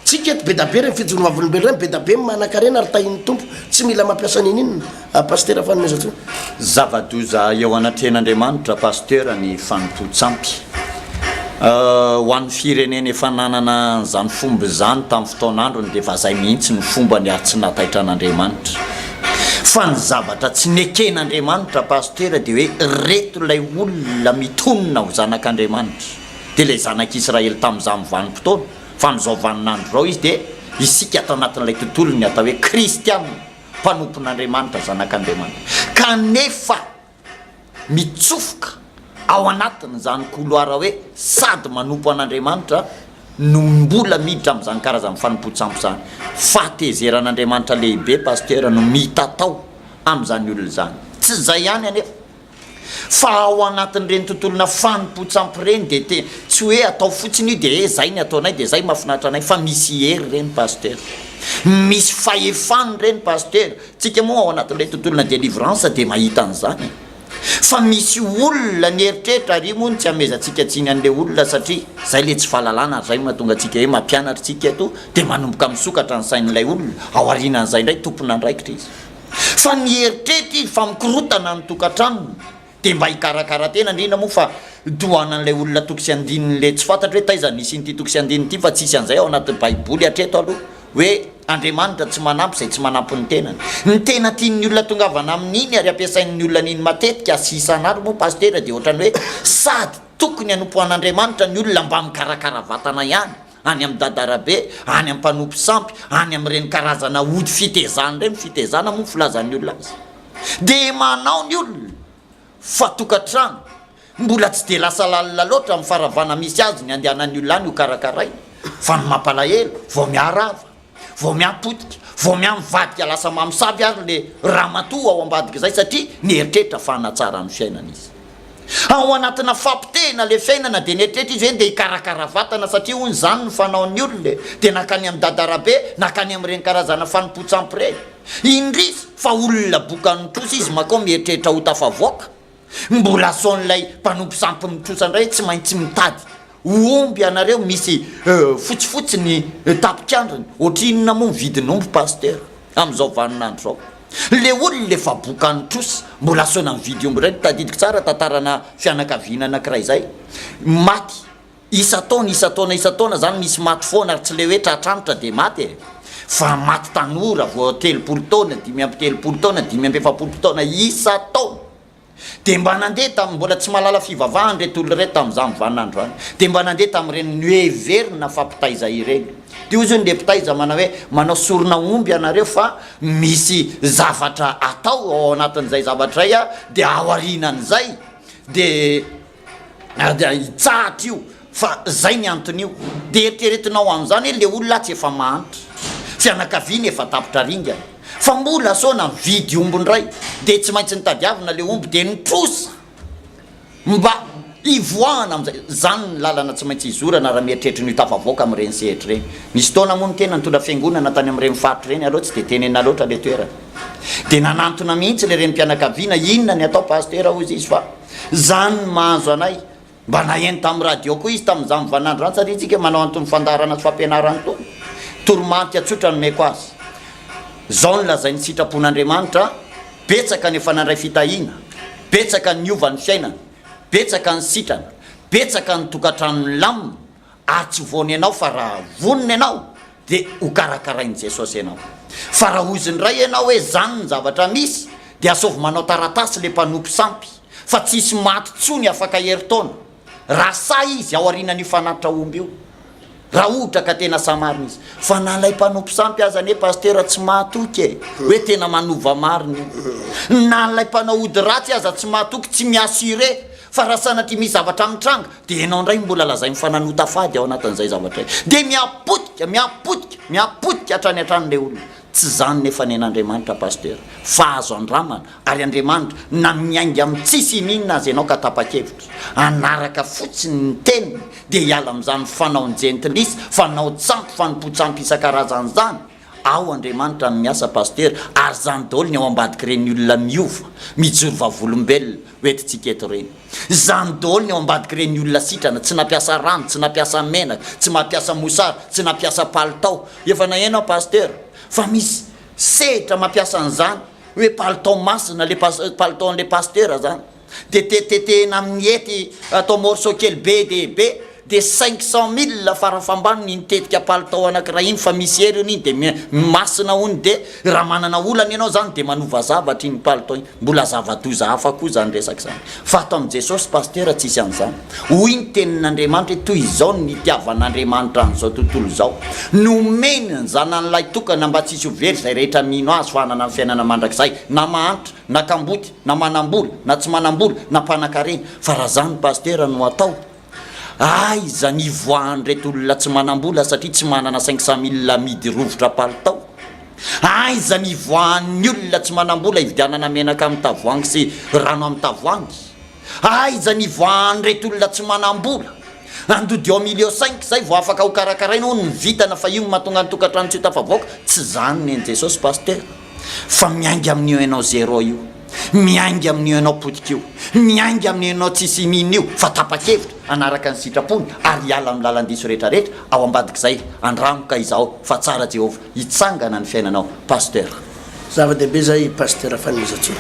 Tsika eto bedabe ireny fijoroana vavolombelona ireny, bedabe ny manankarena ary tahin'ny Tompo, tsy mila mampiasa ninininona. Ah Pasitera Fanomezantsoa. Zava-doza eo anatrehan'Andriamanitra Pasteur ny fanompoan-tsampy. Ho an'ny firenena efa nanana an'izany fomba izany tamin'ny fotoan'androny dia efa izay mihitsy no fombany ary tsy nataitra an'Andriamanitra. Fa ny zavatra tsy neken'Andriamanitra Pasteur dia hoe ireto ilay olona mitonona ho zanak'Andriamanitra. Dia ilay zanak'Israely tamin'izany vanim-potoana, fa amin'izao vaninandro izao izy dia isika ato anatin'ilay tontolon'ny atao hoe kristiana, mpanompon'Andriamanitra, zanak'Andriamanitra. Kanefa mitsofoka ao anatin'izany couloir hoe sady manompo an'Andriamanitra no mbola miditra amin'izany karazan'ny fanompoan-tsampy izany. Fahatezeran'Andriamanitra lehibe Pasteur no mitatao amin'izany olona izany. Tsy izay ihany anefa fa ao anatin'ireny tontolona fanompoan-tsampy ireny dia te, tsy hoe atao fotsiny io dia he zay ny ataonay dia zay mahafinaritra anay fa misy hery ireny Pasteur. Misy fahefana ireny Pasteur. Tsika moa ao anatin'ilay tontolona délivrance dia mahita an'izany e. Fa misy olona mieritreritra ary io moa no tsy amezantsika tsiny an'ilay olona satria zay le tsy fahalalana ary zay no mahatonga antsika hoe mampianatra tsika eto dia manomboka misokatra ny sain'ilay olona, ao aorianan'izay indray tompon'andraikitra izy. Fa mieritreritra izy fa mikorotana ny tokantranony. Dia mba hikarakara tena indrindra moa fa tohanan'ilay olona toko sy andininy le tsy fantatro hoe taiza nisy in'ity toko sy andininy ity fa tsisy an'izay ao anatin'ny baiboly hatreto aloha hoe Andriamanitra tsy manampy izay tsy manampy ny tenany. Ny tena tian'ny olona tongavana amin'iny ary ampiasain'ny olona an'iny matetika sy isan'andro moa Pasitera dia ohatran'ny hoe sady tokony hanompo an'Andriamanitra ny olona mba mikarakara vatana ihany any amin'i Dadarabe, any amin'ny mpanompo sampy, any amin'ireny karazana ody fitezana ireny, fitezana moa ny filazan'ny olona azy. Dia manao ny olona fa tokantrano mbola tsy dia lasa lalina loatra amin'ny faravana misy azy ny andehanan'ny olona any ho karakaraina fa ny mampalahelo vao miharava, vao mihapotika, vao mihamivadika lasa mamosavy ary le ramatoa ao ambadik'izay satria nieritreritra fa hanatsara ny fiainana izy. Ao anatina fapotehina le fiainana dia nieritreritra izy hoe ndeha hikarakara vatana satria hono izany no fanaon'ny olona e! Dia nankany amin'i Dadarabe, nankany amin'ireny karazana fanompoan-tsampy ireny. Indrisy fa olona bokan'ny trosa izy makao mieritreritra ho tafavoaka. Mbola asaon'ilay mpanompo sampy mitrosa indray hoe tsy maintsy mitady omby ianareo misy fotsifotsy ny tapikandriny. Ohatrinona moa ny vidin'omby Pasteur amin'izao vaninandro izao? Le olona efa bokan'ny trosa mbola asaina mividy omby indray. Tadidiko tsara tantarana fianakaviana anankiray izay. Maty Isan-taona, isan-taona, isan-taona zany misy maty foana ary tsy le hoe tratranitra de maty e! Fa maty tanora vao 30 taona, 35 taona, 45 taona isan-taona! De mba nandeha tamin'ny, mbola tsy mahalala fivavahana ireto olona ireto tamin'izany vaninandro izany, de mba nandeha tamin'ireny noheverina fa mpitaiza ireny. De hozy hono le mpitaiza manao hoe manao sorona omby ianareo fa misy zavatra atao ao anatin'izay zavatra izay a, de aorianan'izay de Ary dia hitsahatra io fa zay ny anton'io. Dia eritreretinao amin'izany hoe le olona atsy efa mahantra, fianakaviany efa tapitra ringana, fa mbola asaona mividy omby indray, dia tsy maintsy nitadiavina le omby dia nitrosa mba hivoahana amin'izay. Zany ny lalana tsy maintsy hizorana raha mieritreritra ny ho tafavoaka amin'ireny sehatra ireny. Nisy taona moa ny tena nitondra fiangonana tany amin'ireny faritra ireny, aleo tsy dia tenenina loatra le toerana. Dia nanantona mihitsy le renim-pianakaviana, inona ny atao pasitera hozy izy fa. Zany ny mahazo anay. Mba naheno tamin'ny radio koa izy tamin'izany vaninandro izany satria tsika manao an'itony fandaharana sy fampianarana itony. Toromarika tsotra nomeko azy. Izao no lazain'ny sitrapon'Andriamanitra, betsaka ny efa nandray fitahiana, betsaka ny niova ny fiainana, betsaka ny sitrana, betsaka ny tokantrano nilamina, ary tsy voany ianao fa raha vonona ianao dia ho karakarain'i Jesosy ianao. Fa raha hozy indray ianao hoe zany ny zavatra misy dia asaovy manao taratasy le mpanompo sampy fa tsy hisy maty tsony afaka herintaona raha sahy izy aorianan'io fanatitra omby io. Raha ohatra ka tena sahy marina izy. Fa na ilay mpanompo sampy aza anie Pasteur tsy mahatoky e! Hoe tena manova marina io. Na ilay mpanao ody ratsy aza tsy mahatoky, tsy mi-assurer fa raha sanatria misy zavatra mitranga Dia ianao indray no mbola lazainy fa nanota fady ao anatin'izay zavatra izay. Dia mihapotika, mihapotika, mihapotika hatrany hatrany ilay olona. Tsy izany nefa ny an'Andriamanitra Pasteur, fa azo andramana, ary Andriamanitra na miainga amin'ny tsisy ininona aza ianao ka tapa-kevitra hanaraka fotsiny ny teniny dia hiala amin'izany fanaon-jentilisa, fanao-tsampy, fanompoan-tsampy isan-karazany izany. Ao Andriamanitra no miasa Pasteur, ary izany daholo ny ao ambadik'ireny olona miova, mijoro vavolombelona ho entintsika eto ireny. Izany daholo ny ao ambadik'ireny olona sitrana, tsy nampiasa rano, tsy nampiasa menaka, tsy mampiasa mosary, tsy nampiasa palitao. Efa naheno aho Pasteur, fa misy sehitra mampiasa an'izany hoe palitao masina, le palitao an'le Pasteur zany. Dia tetetehina amin'ny hety atao morceau kely be dia be dia 500 mille farafambaniny iny tetika palitao anakiray iny fa misy hery hono iny dia masina hono dia raha manana olana ianao zany dia manova zavatra iny palitao iny mbola zava-doza hafa koa zany resaka zany fa ato amin'i Jesosy pasitera tsisy an'izany hoy ny tenin'Andriamanitra hoe toy izao ny nitiavan'Andriamanitra an'izao tontolo izao nomeny ny zanany lahy tokana mba tsisy ho very izay rehetra mino azy fa hanana ny fiainana mandrakizay na mahantra na kamboty, na manambola, na tsy manambola, na mpanakarena, fa raha zany pasitera no atao, aiza ny hivoahan'ireto olona tsy manambola satria tsy manana 500 mille amidy rovitra palitao? Aiza ny hivoahan'ny olona tsy manambola hividianana menaka amin'ny tavoahangy sy rano amin'ny tavoahangy? Aiza ny hivoahan'ireto olona tsy manambola? Andodio un million cinq zay vao afaka ho karakaraina hono ny vintana fa io no mahatonga ny tokantrano tsy ho tafavoaka, tsy zany nen'i Jesosy Pasteur fa miainga amin'io enao zéro io, miainga amin'io enao potika io, miainga amin'io enao tsisy mino io fa tapa-kevitra hanaraka ny sitrapony ary hiala amin'ny lalan-diso retraretra ao ambadik'izay andramo ka izao fa tsara Jehovah hitsangana ny fiainanao Pasteur. Zava-dehibe zay Pasteur Fanomezantsoa.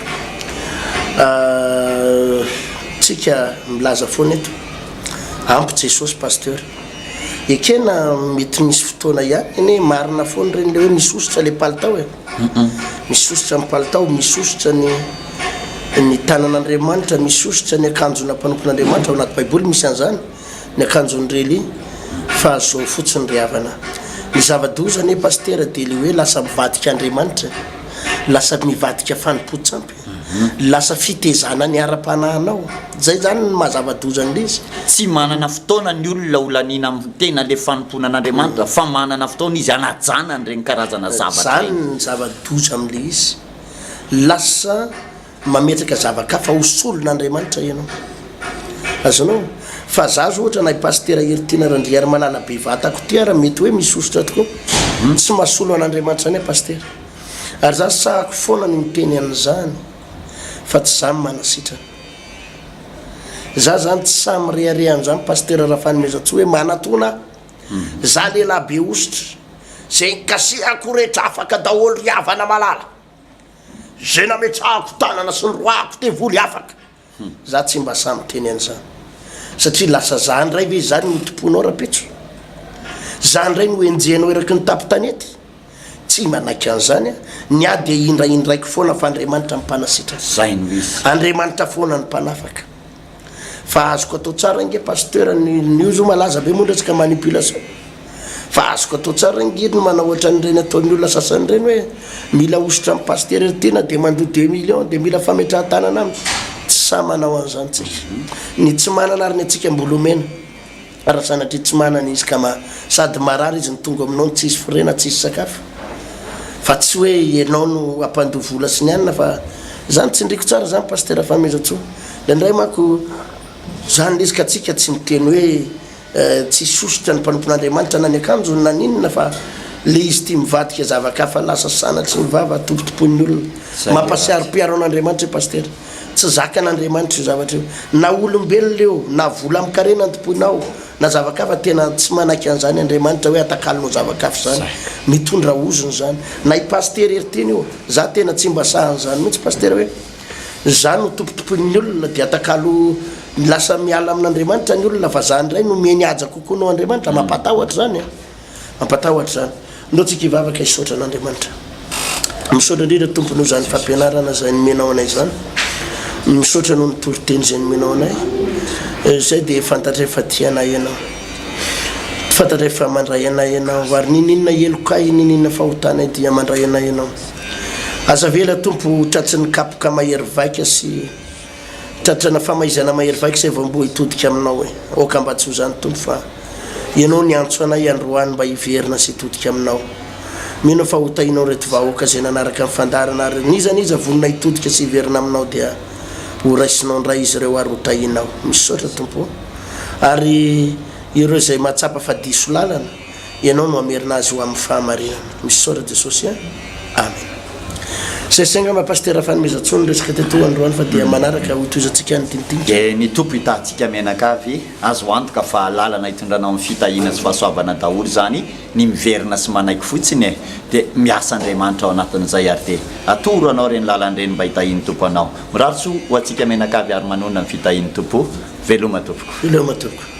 Tsika milaza foana eto. Ampy Jesosy Pasteur. Ekena mety misy fotoana ihany anie marina foana ireny le hoe misosotra le palitao e. Misosotra ny palitao, misosotra ny ny tanan'Andriamanitra, misosotra ny akanjona mpanompon'Andriamanitra ao anaty baiboly misy an'izany. ny akanjon'i Relly fa zao fotsiny ry havana ny zava-doza anie Pasitera dia le hoe lasa mivadika Andriamanitra lasa mivadika fanompoan-tsampy lasa fitezana ny ara-panahinao zay zany ny maha zava-doza an'le izy. Tsy manana fotoana ny olona ho laniana amin'ny tena le fanompoana an'Andriamanitra fa manana fotoana izy hanajana an'ireny karazana zavatra ireny. Zany ny zava-doza amin'le izy lasa Mametraka zava-kafa ho solon'Andriamanitra ianao. Azonao? Fa za zao ohatra na i Pasitera Heritiana Randriarimalala be vatako ty ara mety hoe misy hosotra tokoa. Tsy mahasolo an'Andriamanitra zany aho Pasitera. Ary za sahako foana ny miteny an'izany fa tsy za no manasitrana. Za zany tsy sahy mirehareha an'izany Pasitera Rafanomezantsoa hoe manatona aho. Za lehilahy be hosotra. Zay nikasihako rehetra afaka daholo ry havana malala. Izay nametrahako tanana sy niroahako devoly afaka. Za tsy mba sahy miteny an'izany. Satria lasa za indray ve izany no tompoinao rapetso? Za indray no enjehinao eraky ny tampon-tanety? Tsy manaiky an'izany aho. Ny ahy dia indraindraiko foana fa Andriamanitra no mpanasitrana. Zay no izy. Andriamanitra foana no mpanafaka. Fa azoko atao tsara ange pasteur ny ny io zao malaza be moa ny resaka manipulation fa azoko atao tsara ange ny manao ohatran'ireny ataon'ny olona sasany ireny hoe mila hosotra amin'ny pasteur ry tena dia mandoa deux millions dia mila fametrahan-tanana aminy tsy sahy manao an'izany tsika ny tsy manana ary ny antsika mbola omena Raha sanatria tsy manana izy ka ma sady marary izy no tonga aminao no tsisy frais na tsisy sakafo fa tsy hoe ianao no ampandoa vola sy ny anona fa zany tsindriko tsara zany Pasitera Fanomezantsoa indraindray manko zany le izy ka tsika tsy miteny hoe tsy sosotra ny mpanompon'Andriamanitra na ny akanjony na n'inona fa le izy ity mivadika zava-kafa lasa sanatry ny vava tompotompoin'ny olona mampasiaro-piaro an'Andriamanitra io Pasitera. Tsy zakan'Andriamanitra io zavatra io. Na olombelona io, na vola amin-karena no tompoinao, na zava-kafa, tena tsy manaiky an'izany Andriamanitra hoe atakalonao zava-kafa izany. Mitondra ozona izany. Na i Pasitera Heriteny io, za tena tsy mba sahy an'izany mihitsy Pasitera hoe, za no tompotompoin'ny olona dia atakalo lasa miala amin'Andriamanitra ny olona fa za indray no omeny haja kokoa noho Andriamanitra. Mampatahotra izany an! Mampatahotra izany. Ndao tsika hivavaka hisaotra an'Andriamanitra. Misaotra indrindra Tompo noho izany fampianarana izay nomenao anay izany. Misaotra noho ny toriteny izay nomenao anay. Izay dia fantatray fa tia anay Ianao. Fantatray fa mandray anay Ianao. Ary n'inon'inona helokay, n'inon'inona fahotanay dia mandray anay Ianao. Aza avela Tompo ho tratry ny kapoka mahery vaika sy Tratrana famaizana mahery vaika izay vao mboa hitodika aminao e. Aoka mba tsy ho izany Tompo fa Ianao niantso anay androany mba hiverina sy hitodika aminao. Mino aho fa ho tahinao ireto vahoaka izay nanaraka ny fandaharana ary n'iza n'iza vonona hitodika sy hiverina aminao dia ho raisinao indray izy ireo ary ho tahinao. Misaotra Tompo o. Ary ireo izay mahatsapa fa diso lalana Ianao no hamerina azy ho amin'ny fahamarinana. Misaotra Jesosy a. Amen. Zay sy angamba Pasitera Rafanomezantsoa ny resaka teto androany fa dia manaraka hotohizantsika ny dinidinika. Dia ny Tompo hitahantsika mianakavy, azo antoka fa lalana hitondranao amin'ny fitahiana sy fahasoavana daholo izany, ny miverina sy manaiky fotsiny e, dia miasa Andriamanitra ao anatin'izay ary dia atoro anao ireny lalana ireny mba hitahian'ny Tompo anao. Mirary soa ho antsika mianakavy ary manonona ny fitahian'ny Tompo. Veloma tompoko. Veloma tompoko.